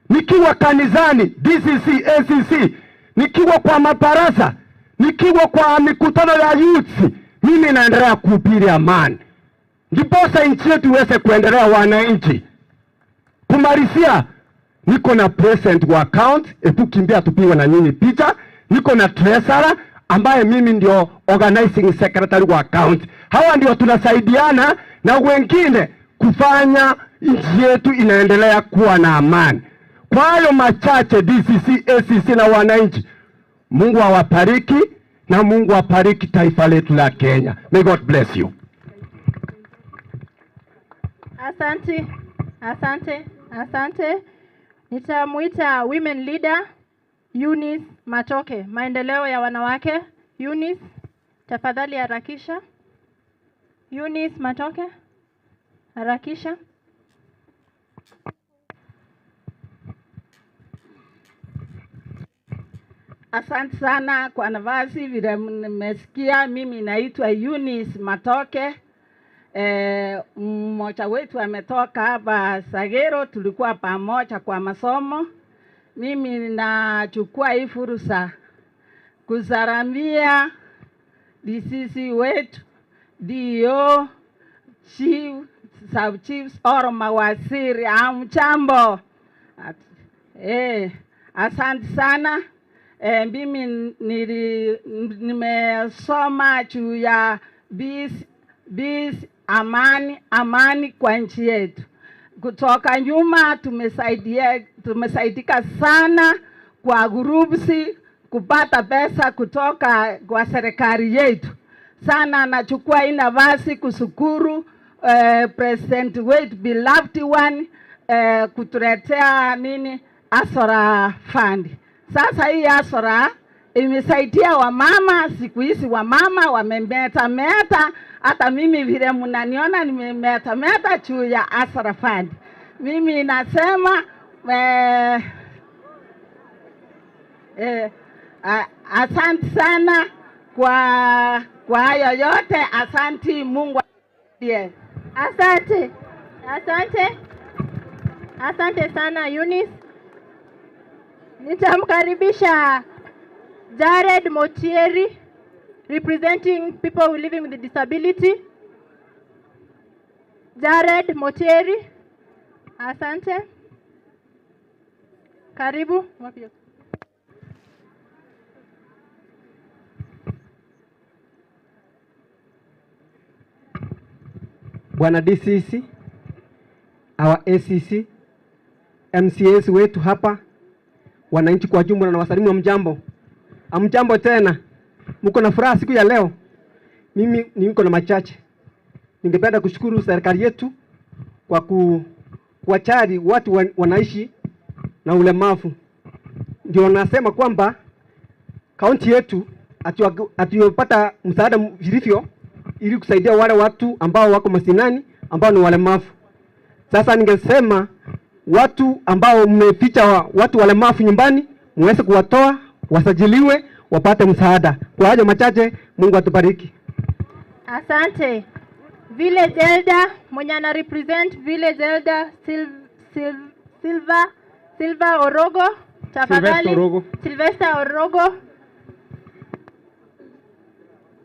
nikiwa kanisani DCC, ACC, nikiwa kwa mabarasa, nikiwa kwa mikutano ya youth, mimi naendelea kuhubiri amani, ndiposa nchi yetu iweze kuendelea. Wananchi, kumalizia, niko na president wa county, hebu kimbia tupigwe na nyinyi picha. Niko na treasurer ambaye mimi ndio organizing secretary wa county. Hawa ndio tunasaidiana na wengine kufanya nchi yetu inaendelea kuwa na amani. Kwa hayo machache, DCC, ACC na wananchi, Mungu awabariki na Mungu abariki taifa letu la Kenya. May God bless you. Asante, asante, asante. Nitamuita women leader Eunice Matoke, maendeleo ya wanawake. Eunice, tafadhali harakisha. Eunice Matoke, harakisha. Asante sana kwa nafasi. Vile nimesikia, mimi naitwa Eunice Matoke. Mmoja wetu ametoka hapa Sagero, tulikuwa pamoja kwa masomo. Mimi nachukua hii fursa kusalamia DCC wetu, DO, chief, sub chiefs or mawaziri. Hamjambo. Asante sana. Mimi nimesoma juu ya peace, amani, amani kwa nchi yetu. Kutoka nyuma tumesaidika sana kwa groups kupata pesa kutoka kwa serikali yetu. Sana nachukua hii nafasi kushukuru President wetu beloved one kutuletea nini Hustler Fund. Sasa hii Hustler imesaidia wamama, siku hizi wamama wamemeta meta, hata mimi vile mnaniona nimemeta meta juu ya Hustler Fund. Mimi nasema asante sana kwa hayo yote. Asante, Mungu akusaidie. Asante, asante, asante sana Eunice. Nitamkaribisha Jared Motieri, representing people who living with disability. Jared Motieri, asante. Karibu. Wapi? Bwana DCC, our ACC, MCAs wetu hapa, wananchi kwa jumla na wasalimu, hamjambo. Hamjambo tena. Mko na furaha siku ya leo? Mimi niko na machache. Ningependa kushukuru serikali yetu kwa kuwachari watu wanaishi na ulemavu. Ndio nasema kwamba kaunti yetu hatujapata msaada vilivyo ili kusaidia wale watu ambao wako mashinani ambao ni walemavu. Sasa ningesema watu ambao mmeficha watu walemavu nyumbani muweze kuwatoa, wasajiliwe, wapate msaada. Kwa hayo machache, Mungu atubariki. Asante. Village Elder mwenye ana represent Village Elder Silva Orogo, tafadhali. Sylvester Orogo. Sylvester Orogo.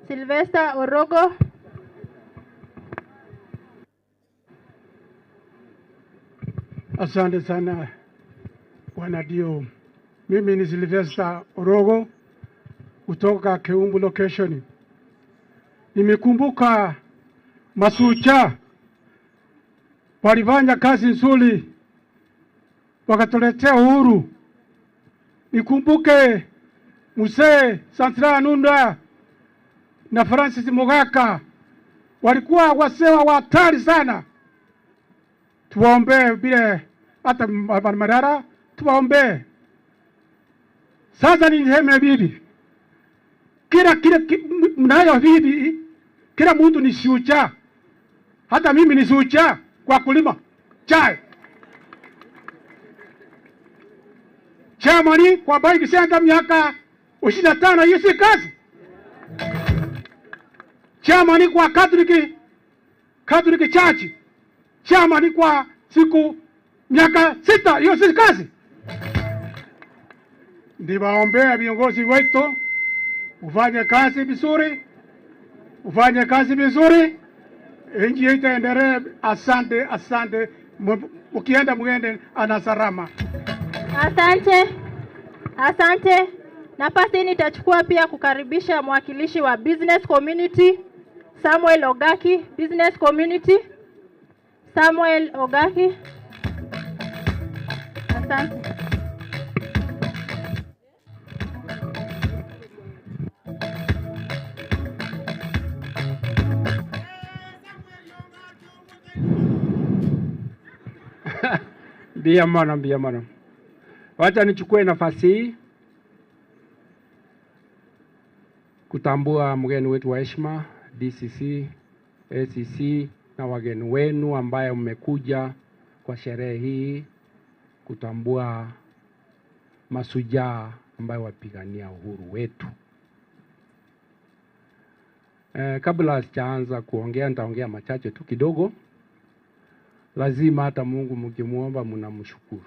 Sylvester Orogo. Asante sana Bwana Dio. Mimi ni Sylvester Orogo kutoka Keumbu location. Nimekumbuka masucha walifanya kazi nzuri wakatuletea uhuru. Nikumbuke Mzee Santra Nunda na Francis Mugaka walikuwa wazee wa hatari sana. Tuwaombee bila hata madhara, tuwaombee. Sasa niseme bibi, kila mnayo bibi, kila mtu ni shujaa. Hata mimi ni shujaa kwa kulima chai. Chairman kwa banki center miaka 25, hiyo si kazi. Chairman kwa Catholic Church, chairman kwa siku miaka 6, hiyo si kazi. Ndiwaombea viongozi wetu ufanye kazi vizuri, ufanye kazi vizuri, nchi yetu itaendelea. Asante, asante. Mkienda muende ana salama. Asante, asante. Nafasi hii nitachukua pia kukaribisha mwakilishi wa business community Samuel Ogaki. Business community Samuel Ogaki. Asante. Mbia mwana. Wacha nichukue nafasi hii kutambua mgeni wetu wa heshima DCC, ACC na wageni wenu ambaye mmekuja kwa sherehe hii kutambua mashujaa ambaye wapigania uhuru wetu. Kabla sijaanza kuongea, nitaongea machache tu kidogo. Lazima hata Mungu mkimuomba mnamshukuru.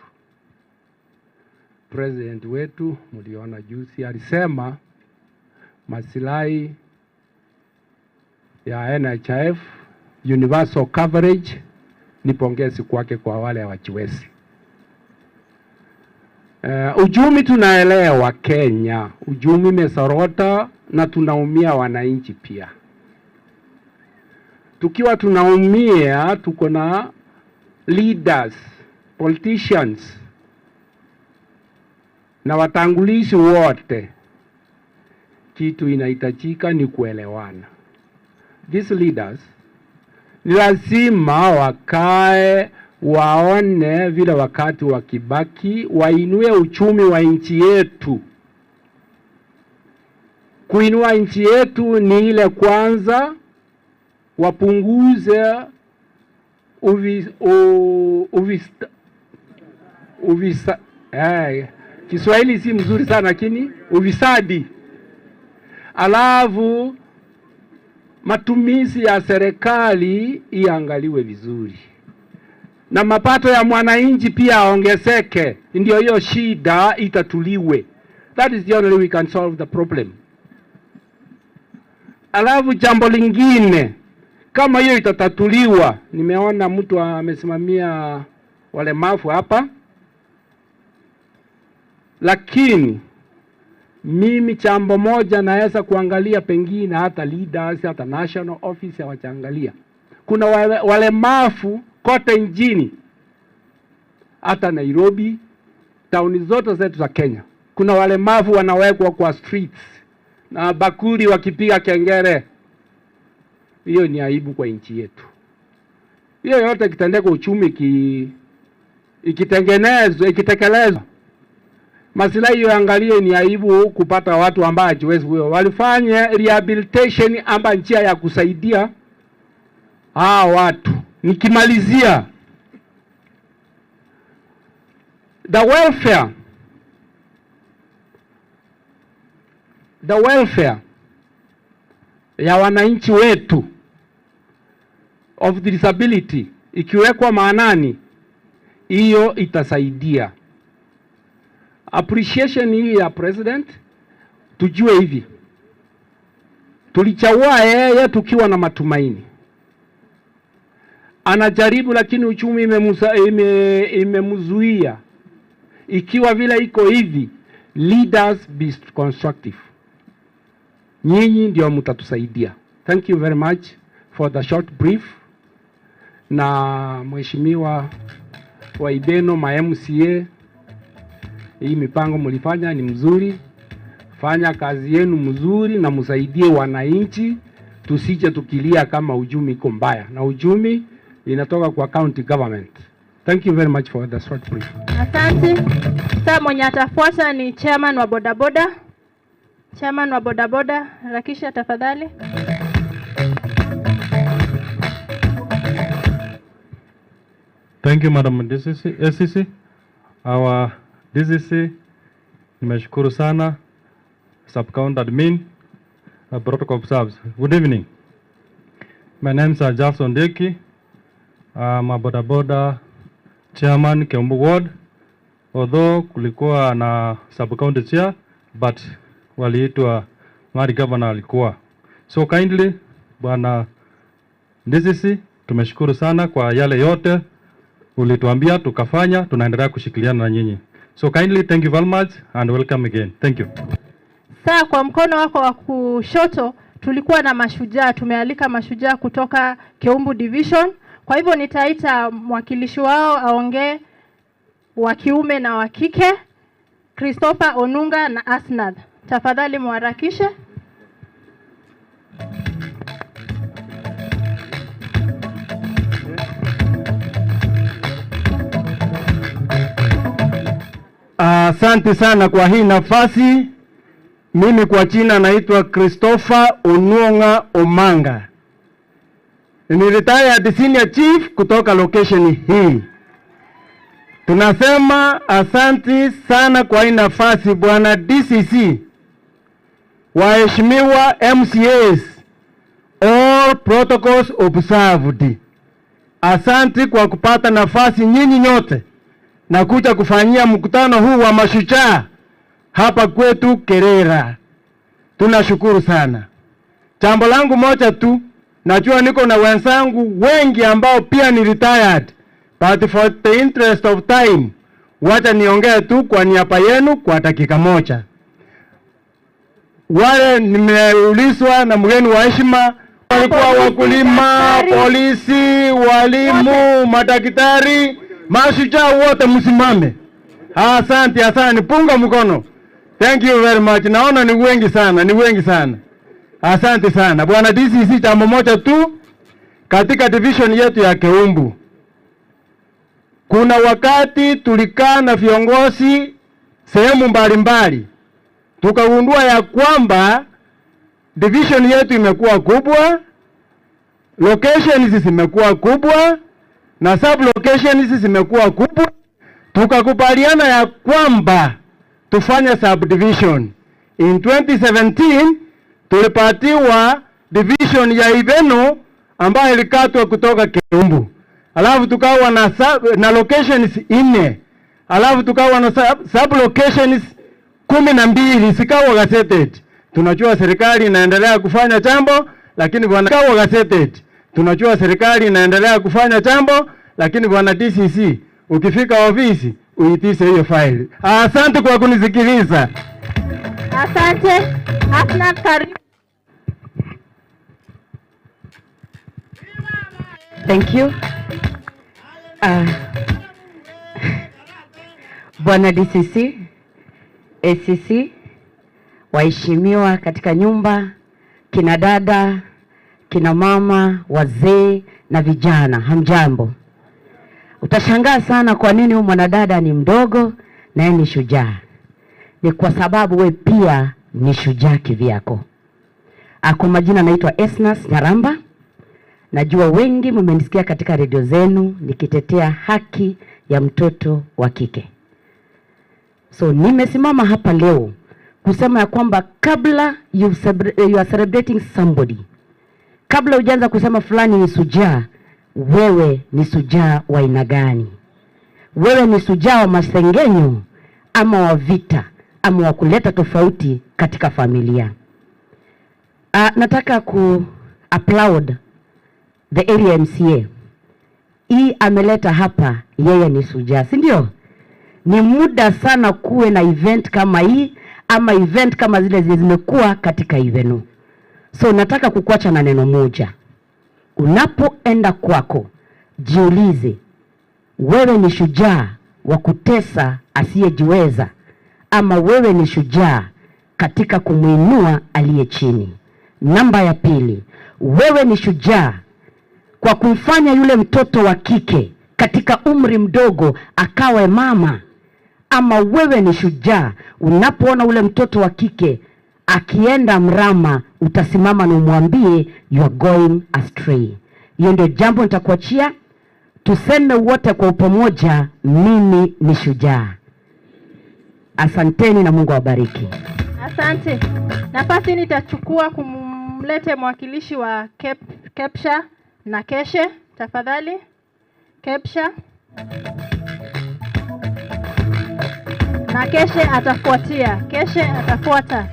President wetu mliona juzi alisema masilahi ya NHIF universal coverage ni pongezi kwake kwa wale hawajiwezi. Uchumi tunaelewa Kenya, uchumi umesorota na tunaumia wananchi pia. Tukiwa tunaumia, tuko na leaders, politicians na watangulizi wote. Kitu inahitajika ni kuelewana. These leaders ni lazima wakae waone vile wakati wa Kibaki wainue uchumi wa nchi yetu. Kuinua nchi yetu ni ile kwanza wapunguze Kiswahili si mzuri sana lakini ufisadi. Alafu matumizi ya serikali iangaliwe vizuri na mapato ya mwananchi pia aongezeke, ndio hiyo shida itatuliwe. That is the only way we can solve the problem. Alafu jambo lingine, kama hiyo itatatuliwa, nimeona mtu amesimamia walemavu hapa, lakini mimi jambo moja naweza kuangalia, pengine hata leaders, hata national office hawajaangalia. Kuna walemavu kote nchini, hata Nairobi, tauni zote zetu za Kenya, kuna walemavu wanawekwa kwa streets na bakuli wakipiga kengele. Hiyo ni aibu kwa nchi yetu. Hiyo yote ikitendeka, uchumi ikitengenezwa, ikitekelezwa, masilahi yoangalie, ni aibu kupata watu ambao hajiwezi huyo. Walifanye rehabilitation amba njia ya kusaidia hawa watu. Nikimalizia, the welfare ya wananchi wetu of the disability ikiwekwa maanani, hiyo itasaidia. Appreciation hii ya president, tujue hivi Tulichagua yeye tukiwa na matumaini. Anajaribu, lakini uchumi imemzuia. Ikiwa vile iko hivi, leaders be constructive. Nyinyi ndio mtatusaidia. Thank you very much for the short brief. Na Mheshimiwa Waibeno, ma MCA, hii mipango mlifanya ni mzuri. Fanya kazi yenu mzuri na msaidie wananchi, tusije tukilia kama uchumi iko mbaya, na uchumi inatoka kwa county government. Thank you very much for the short brief. Asante. Sasa mwenye atafuata ni chairman wa bodaboda. Chairman wa bodaboda, harakisha tafadhali. Thank you, Madam DCC, ACC. Our DCC, nimeshukuru sana. Sub-County Admin, Protocol observed. Good evening. My name is Jackson Deki. I'm a boda boda chairman Keumbu Ward. Although kulikuwa na sub-county chair, but waliitwa mari governor alikuwa. So kindly, Bwana DCC, tumeshukuru sana kwa yale yote ulituambia tukafanya, tunaendelea kushikiliana na nyinyi. So kindly, thank you very much and welcome again. Thank you. Saa kwa mkono wako wa kushoto tulikuwa na mashujaa, tumealika mashujaa kutoka Keumbu Division. Kwa hivyo nitaita mwakilishi wao aongee, wa kiume na wa kike, Christopher Onunga na Asnath. Tafadhali muharakishe. Asante sana kwa hii nafasi. Mimi kwa jina naitwa Christopher Onunga Omanga. Ni retired senior chief kutoka location hii. Tunasema asanti sana kwa hii nafasi Bwana DCC, waheshimiwa MCAs, all protocols observed. Asanti kwa kupata nafasi nyinyi nyote na kuja kufanyia mkutano huu wa mashujaa hapa kwetu Kerera. Tunashukuru sana. Jambo langu moja tu, najua niko na wenzangu wengi ambao pia ni retired, but for the interest of time, wacha niongee tu kwa niaba yenu kwa dakika moja. Wale nimeulizwa na mgeni wa heshima, walikuwa wakulima, polisi, walimu, madaktari, mashujaa wote msimame. Asante, asante, punga mkono. Thank you very much. Naona ni wengi sana, ni wengi sana. Asante sana. Bwana DCC, jambo moja tu katika division yetu ya Keumbu. Kuna wakati tulikaa na viongozi sehemu mbalimbali, tukagundua ya kwamba division yetu imekuwa kubwa, locations zimekuwa kubwa na sub locations zimekuwa kubwa. Tukakubaliana ya kwamba tufanye subdivision. In 2017 tulipatiwa division ya Ibeno ambayo ilikatwa kutoka Keumbu. Alafu tukawa na locations 4. Alafu tukawa na sub locations 12 zikawa gazetted. Tunajua serikali inaendelea kufanya jambo, lakini bwana kawa gazetted. Tunajua serikali inaendelea kufanya jambo, lakini bwana DCC ukifika ofisi uitishe hiyo file. Asante kwa kunisikiliza. Asante. Asna, karibu. Thank you. Bwana DCC, ACC, waheshimiwa katika nyumba, kina dada, kina mama, wazee na vijana, hamjambo. Utashangaa sana kwa nini huyu mwanadada ni mdogo na yeye ni shujaa. Ni kwa sababu we pia ni shujaa kivyako. Kwa majina naitwa Esnas Nyaramba. Najua wengi mmenisikia katika redio zenu nikitetea haki ya mtoto wa kike. So nimesimama hapa leo kusema ya kwamba kabla you are celebrating somebody, kabla hujaanza kusema fulani ni shujaa, wewe ni shujaa wa aina gani? Wewe ni shujaa wa masengenyo ama wa vita ama wa kuleta tofauti katika familia? Nataka ku applaud the area MCA. Hii ameleta hapa, yeye ni shujaa, si ndio? Ni muda sana kuwe na event kama hii ama event kama zile zimekuwa katika Ivenu. So nataka kukuacha na neno moja. Unapoenda kwako, jiulize, wewe ni shujaa wa kutesa asiyejiweza ama wewe ni shujaa katika kumuinua aliye chini? Namba ya pili, wewe ni shujaa kwa kumfanya yule mtoto wa kike katika umri mdogo akawe mama, ama wewe ni shujaa unapoona ule mtoto wa kike akienda mrama, utasimama na umwambie you are going astray. Hiyo ndio jambo nitakuachia. Tuseme wote kwa upamoja, mimi ni shujaa. Asanteni na Mungu awabariki. Asante. Nafasi nitachukua kumlete mwakilishi wa Kepsha na Keshe, tafadhali. Kepsha na Keshe atafuatia. Keshe atafuata.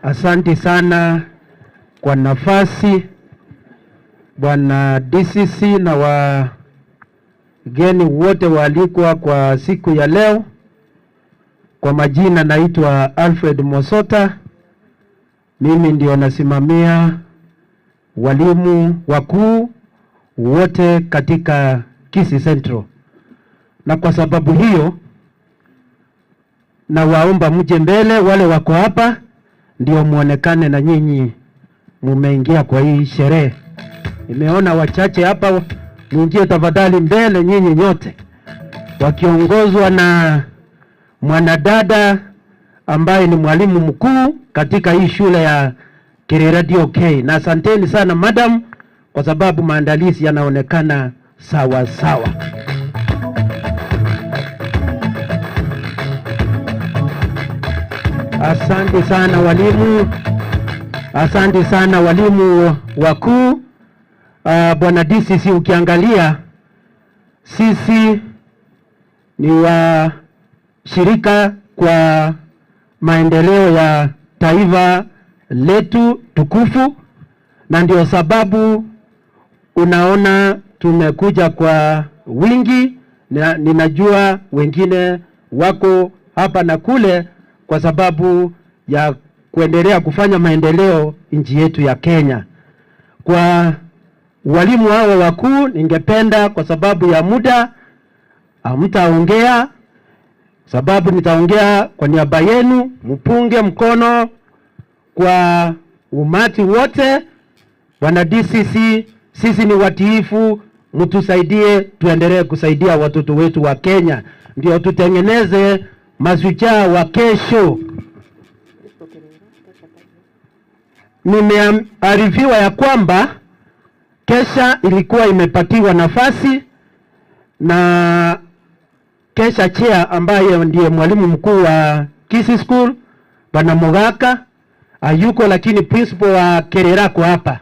Asante sana kwa nafasi Bwana DCC na wageni wote waalikwa kwa siku ya leo. Kwa majina naitwa Alfred Mosota. Mimi ndio nasimamia walimu wakuu wote katika Kisii Central. Na kwa sababu hiyo nawaomba mje mbele, wale wako hapa ndio muonekane na nyinyi mumeingia kwa hii sherehe. Nimeona wachache hapa, muingie tafadhali mbele nyinyi nyote, wakiongozwa na mwanadada ambaye ni mwalimu mkuu katika hii shule ya Kerera DOK. Na asanteni sana madam, kwa sababu maandalizi yanaonekana sawa sawa. Asante sana walimu, asante sana walimu wakuu. Bwana DCC, ukiangalia sisi ni wa shirika kwa maendeleo ya taifa letu tukufu, na ndio sababu unaona tumekuja kwa wingi, na ninajua wengine wako hapa na kule kwa sababu ya kuendelea kufanya maendeleo nchi yetu ya Kenya. Kwa walimu hao wakuu, ningependa kwa sababu ya muda hamtaongea, sababu nitaongea kwa niaba yenu, mpunge mkono kwa umati wote. Bwana DCC, sisi ni watiifu, mtusaidie tuendelee kusaidia watoto wetu wa Kenya, ndio tutengeneze mashujaa wa kesho. Nimearifiwa ya kwamba Kesha ilikuwa imepatiwa nafasi na Kesha chair ambaye ndiye mwalimu mkuu wa Kisii School Bwana Mogaka hayuko, lakini principal wa Kerera kwa hapa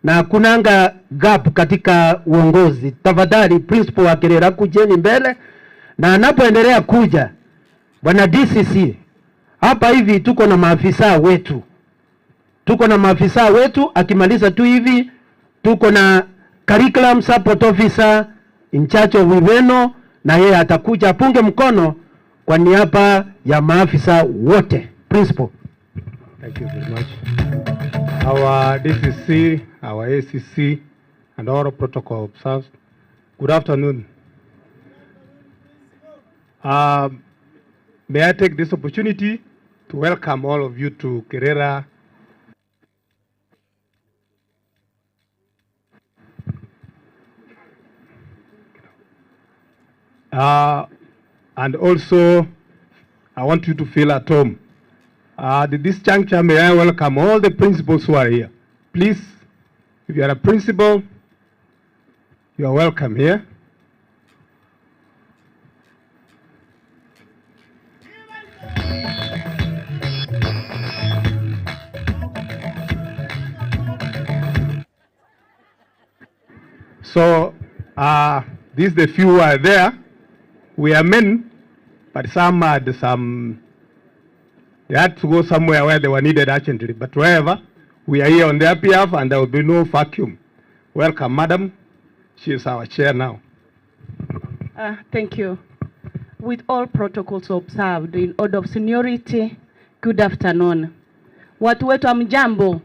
na kunanga gap katika uongozi. Tafadhali principal wa Kerera kujeni mbele, na anapoendelea kuja Bwana DCC, hapa hivi tuko na maafisa wetu, tuko na maafisa wetu. Akimaliza tu hivi tuko na curriculum support officer in charge of Iveno, na yeye atakuja apunge mkono kwa niaba ya maafisa wote. Principal. Thank you very much. Our DCC, our ACC, and all protocol observed. Good afternoon. May I take this opportunity to welcome all of you to Kerera and also I want you to feel at home. At this juncture, may I welcome all the principals who are here. Please, if you are a principal, you are welcome here. So, These the few who are there. We are men, but some had some, they had to go somewhere where they were needed urgently. But wherever, we are here on their behalf and there will be no vacuum. Welcome, madam. She is our chair now. Thank you. With all protocols observed in order of seniority, good afternoon. Watu wetu hamjambo.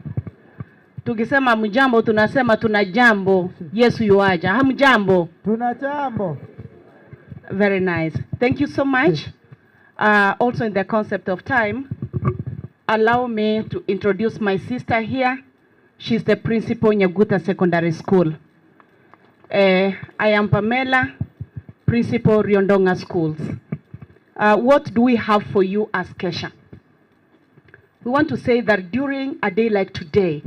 Tukisema mjambo tunasema tuna jambo. Yesu yuaja. Hamjambo. Tuna jambo. Very nice. Thank you so much. Also in the concept of time, allow me to introduce my sister here. She's the principal Nyaguta Secondary School. I am Pamela, principal Riondonga Schools. What do we have for you as Kesha? We want to say that during a day like today,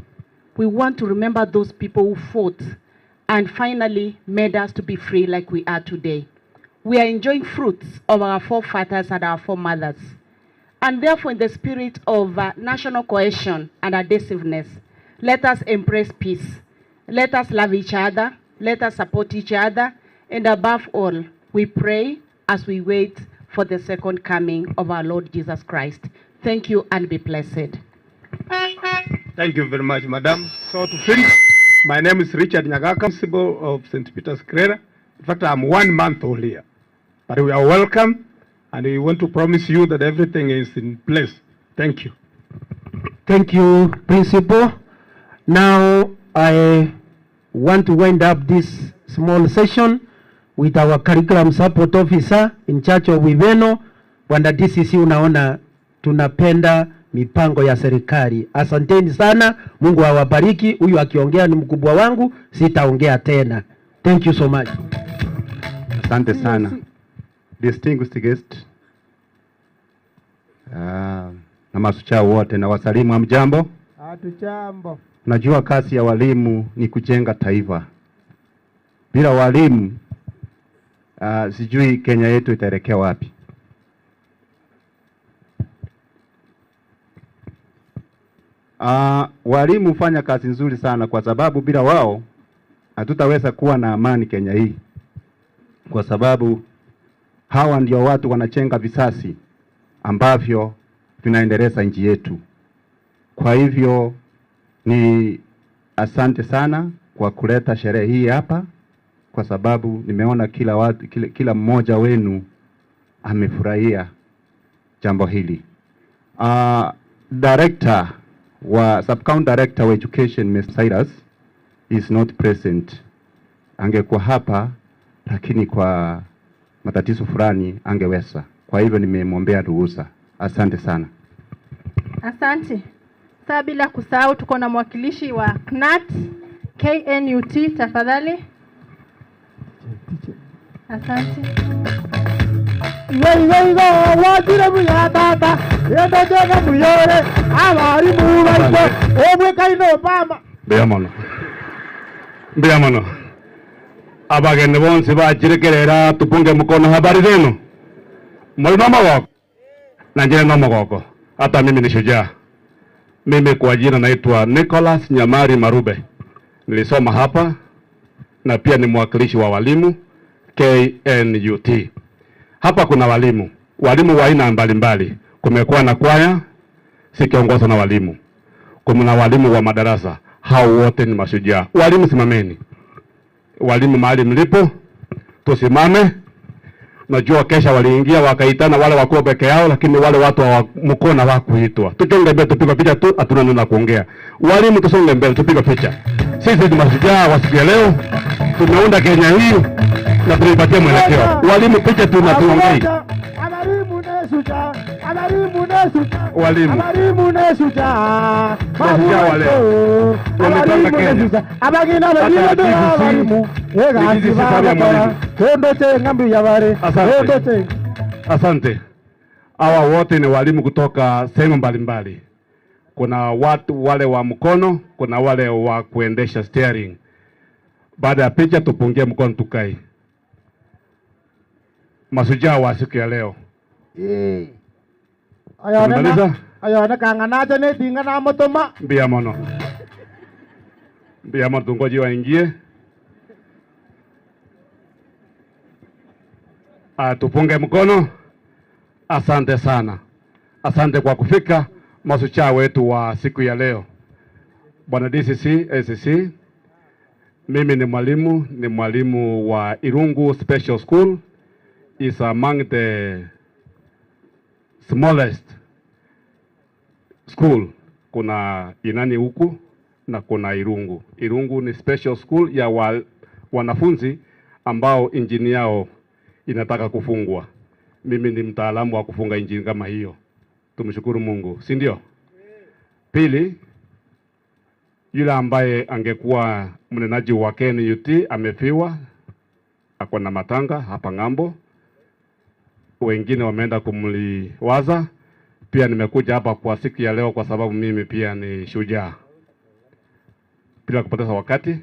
we want to remember those people who fought and finally made us to be free like we are today. We are enjoying fruits of our forefathers and our foremothers. And therefore, in the spirit of national cohesion and adhesiveness, let us embrace peace. Let us love each other. Let us support each other. And above all, we pray as we wait for the second coming of our Lord Jesus Christ. Thank you and be blessed. Thank you very much, madam. So to finish, my name is Richard Nyagaka, principal of St. Peter's Kerera. In fact, I'm 1 month old here. But we are welcome, and we want to promise you that everything is in place. Thank you. Thank you, Principal. Now, I want to wind up this small session with our curriculum support officer in charge of Wiveno. Bwana DCC, unaona tunapenda mipango ya serikali. Asanteni sana, Mungu awabariki. Huyu akiongea ni mkubwa wangu, sitaongea tena. Thank you so much. Asante sana. Distinguished guest, na masuchaa wote na wasalimu, hamjambo? Hatujambo. Najua kazi ya walimu ni kujenga taifa. Bila walimu sijui Kenya yetu itaelekea wapi. Walimu hufanya kazi nzuri sana, kwa sababu bila wao hatutaweza kuwa na amani Kenya hii, kwa sababu hawa ndio watu wanachenga visasi ambavyo vinaendeleza nchi yetu. Kwa hivyo ni asante sana kwa kuleta sherehe hii hapa, kwa sababu nimeona kila mmoja wenu amefurahia jambo hili. Director wa Sub-County Director wa Education Mr. Cyrus is not present. Angekuwa hapa lakini kwa matatizo fulani angeweza. Kwa hivyo nimemwombea ruhusa. Asante sana. Asante. Sasa bila kusahau tuko na mwakilishi wa KNUT, KNUT, tafadhali. Asante. Mbiamono. Mbiamono. Abageni bonse bachirekerera tupunge mkono. Habari zenu? Mwalimu magoko. Na njene no magoko. Hata mimi ni shujaa. Mimi kwa jina naitwa Nicholas Nyamari Marube. Nilisoma hapa na pia ni mwakilishi wa walimu KNUT. Hapa kuna walimu, walimu wa aina mbalimbali. Kumekuwa na kwaya sikiongozwa na walimu. Kuna walimu wa madarasa. Hao wote ni mashujaa. Walimu simameni. Walimu mahali mlipo, tusimame. Najua kesha waliingia wakaitana wale wakuu peke yao, lakini wale watu wa mkono hawakuitwa. Tusonge mbele tupige picha tu, hatuna neno la kuongea. Walimu tusonge mbele tupige picha. Sisi ni mashujaa wa siku ya leo. Tumeunda Kenya hii na tulipatia mwelekeo. Walimu picha tu na tuongee. Walimu. Mashujaa wa leo. Wamepanga Kenya. Asante. Asante. Hawa wote ni walimu kutoka sehemu mbalimbali. Kuna watu wale wa mkono, kuna wale wa kuendesha steering. Baada ya picha tupungie mkono tukai. Mashujaa wa siku ya leo. Ayone kang'anacha ne tinga na motoma. Mbia mono. Mbia mono tungoje waingie. Tupunge mkono. Asante sana, asante kwa kufika masuchaa wetu wa siku ya leo. Bwana DCC, ACC, mimi ni mwalimu wa Irungu Special School, is among the smallest school. Kuna Inani huku na kuna Irungu. Irungu ni special school ya wanafunzi ambao injini yao inataka kufungwa. Mimi ni mtaalamu wa kufunga injini kama hiyo. Tumshukuru Mungu, si ndio? Pili, yule ambaye angekuwa mnenaji wa KNUT amefiwa, ako na matanga hapa ng'ambo. Wengine wameenda kumliwaza. Pia nimekuja hapa kwa siku ya leo kwa sababu mimi pia ni shujaa. Bila kupoteza wakati,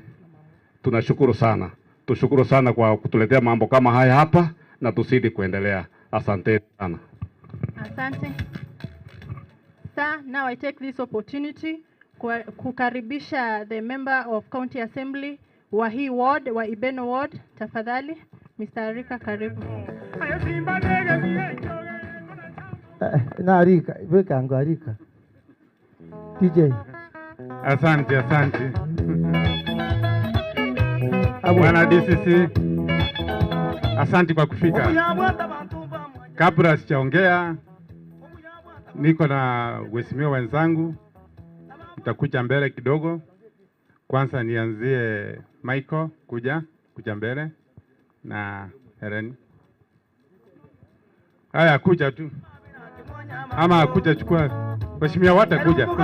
tunashukuru sana. Tushukuru sana kwa kutuletea mambo kama haya hapa na tuzidi kuendelea. Asante sana. Asante. Sir, now I take this opportunity kukaribisha the member of County Assembly wa hii ward, wa Ibeno ward, tafadhali Mr. Arika, karibu. Na Arika, weka angu Arika. DJ. Asante, asante. Bwana DCC, asante kwa kufika. Kabla sijaongea, niko na waheshimiwa wenzangu, nitakuja mbele kidogo. Kwanza nianzie Michael kuja mbele na Helen. Haya, kuja tu. Ama kuja chukua. Waheshimiwa wote kuja tu.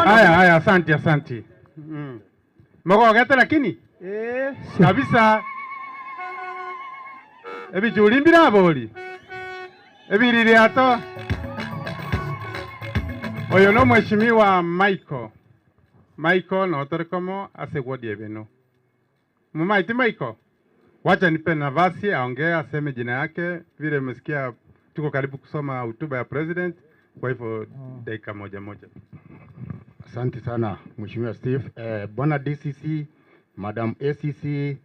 Haya, asante, asante. Mko lakini? Kabisa. Ebi julimbira boli. Ebi liliato. Oyo no mheshimiwa Michael. Michael no torekomo ase wodi ebeno. Mumaiti Michael. Wacha nipe nafasi aongee, aseme jina yake. Vile mmesikia tuko karibu kusoma hotuba ya president, kwa hivyo dakika moja moja. Asante sana Mheshimiwa Steve. Bwana DCC, Madam ACC,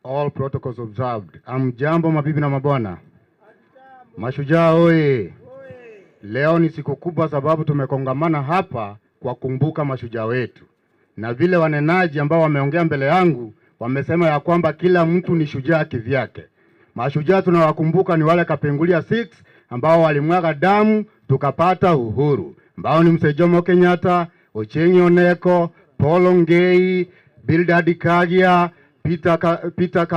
all protocols observed. Amjambo mabibi na mabwana. Mashujaa oye. Leo ni siku kubwa sababu tumekongamana hapa kwa kumbuka mashujaa wetu. Na vile wanenaji ambao wameongea mbele yangu wamesema ya kwamba kila mtu ni shujaa kivyake. Mashujaa tunawakumbuka ni wale Kapenguria 6 ambao walimwaga damu tukapata uhuru, ambao ni Mzee Jomo Kenyatta, Ochieng' Oneko, Paul Ngei, Bildad Kagia, Peter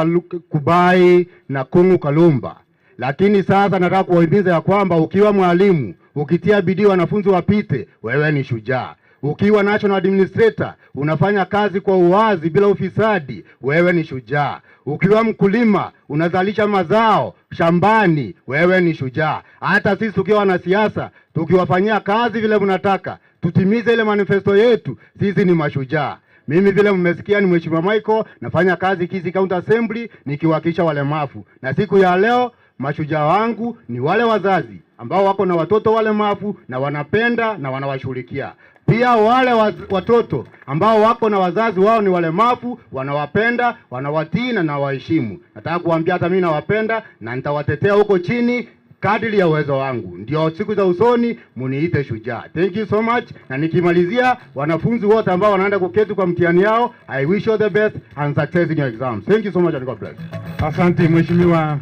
Kubai na Kungu Kalumba. Lakini sasa nataka kuwahimiza ya kwamba ukiwa mwalimu, ukitia bidii wanafunzi wapite, wewe ni shujaa. Ukiwa national administrator, unafanya kazi kwa uwazi bila ufisadi, wewe ni shujaa. Ukiwa mkulima, unazalisha mazao shambani, wewe ni shujaa. Hata sisi tukiwa wanasiasa, tukiwafanyia kazi vile mnataka, tutimize ile manifesto yetu, sisi ni mashujaa. Mimi vile mmesikia ni Mheshimiwa Michael, nafanya kazi Kisii County Assembly nikiwakilisha walemavu. Na siku ya leo mashujaa wangu ni wale wazazi ambao wako na watoto walemavu na wanapenda na wanawashughulikia. Pia wale watoto ambao wako na wazazi wao ni walemavu, wanawapenda, wanawatii na nawaheshimu. Nataka kuambia hata mimi nawapenda na nitawatetea huko chini kadiri ya uwezo wangu. Ndio siku za usoni muniite shujaa. Thank you so much. Na nikimalizia, wanafunzi wote ambao wanaenda kuketi kwa mtihani yao, I wish you the best and success in your exams. Thank you so much and God bless. Asante Mheshimiwa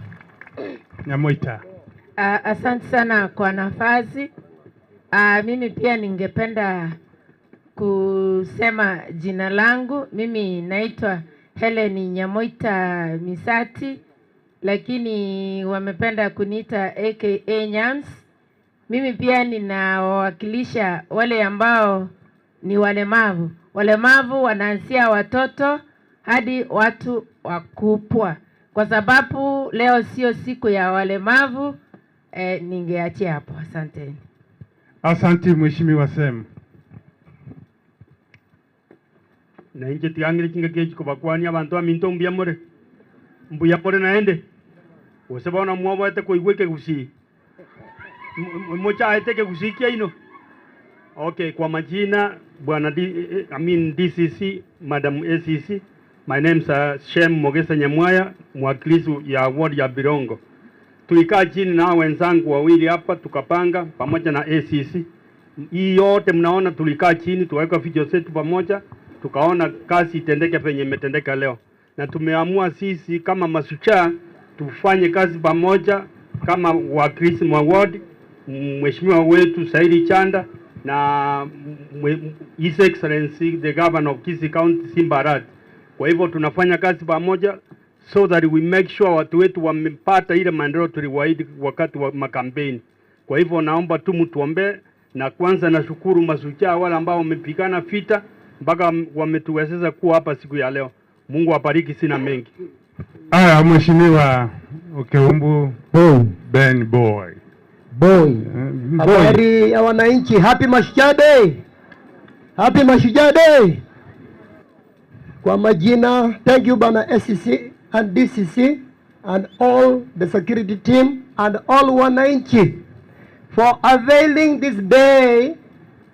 Nyamoita. Asante sana kwa nafasi. Mimi pia ningependa kusema jina langu. Mimi naitwa Helen Nyamoita Misati, lakini wamependa kuniita aka Nyams. Mimi pia ninawakilisha wale ambao ni walemavu. Walemavu wanaanzia watoto hadi watu wakubwa. Kwa sababu leo sio siku ya walemavu, ningeachia hapo. Asante. Asante Mheshimiwa Sem. Na inje tiangire kinga keji kubakwani abantu aminto mbiamore. Mbuya pore naende gose bono mwobwete koigwa ekegusii. Mochaete ekegusii kiaino. Okay, kwa majina bwana D, I mean DCC, Madam ACC, my name is Shem Mogesa Nyamwaya, mwakilishi ya ward ya Birongo. Tulikaa chini na wenzangu wawili hapa tukapanga pamoja na ACC. Hii yote mnaona tulikaa chini tukaweka vichwa zetu pamoja, tukaona kazi itendeke penye imetendeka leo, na tumeamua sisi kama mashujaa tufanye kazi pamoja kama wakilishi wa ward, mheshimiwa wetu Saidi Chanda na His Excellency the Governor of Kisii County Simba Arati. Kwa hivyo tunafanya kazi pamoja so that we make sure watu wetu wamepata ile maendeleo tuliwaahidi wakati wa makampeni. Kwa hivyo naomba tu mtuombee, na kwanza nashukuru mashujaa wale ambao wamepigana vita mpaka wametuwezesha kuwa hapa siku ya leo. Mungu awabariki, sina mengi. Aya, Mheshimiwa Keumbu Ben Boy. Boy. Boy. Habari ya wananchi, happy Mashujaa Day. Happy Mashujaa Day. Kwa majina, thank you Bana SCC and DCC and all the security team and all wananchi for availing this day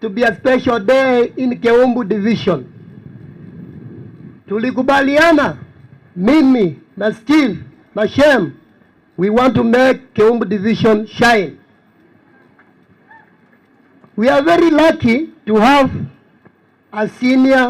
to be a special day in Keumbu Division. Tulikubaliana mimi na Steve na Shem, we want to make Keumbu Division shine. We are very lucky to have a senior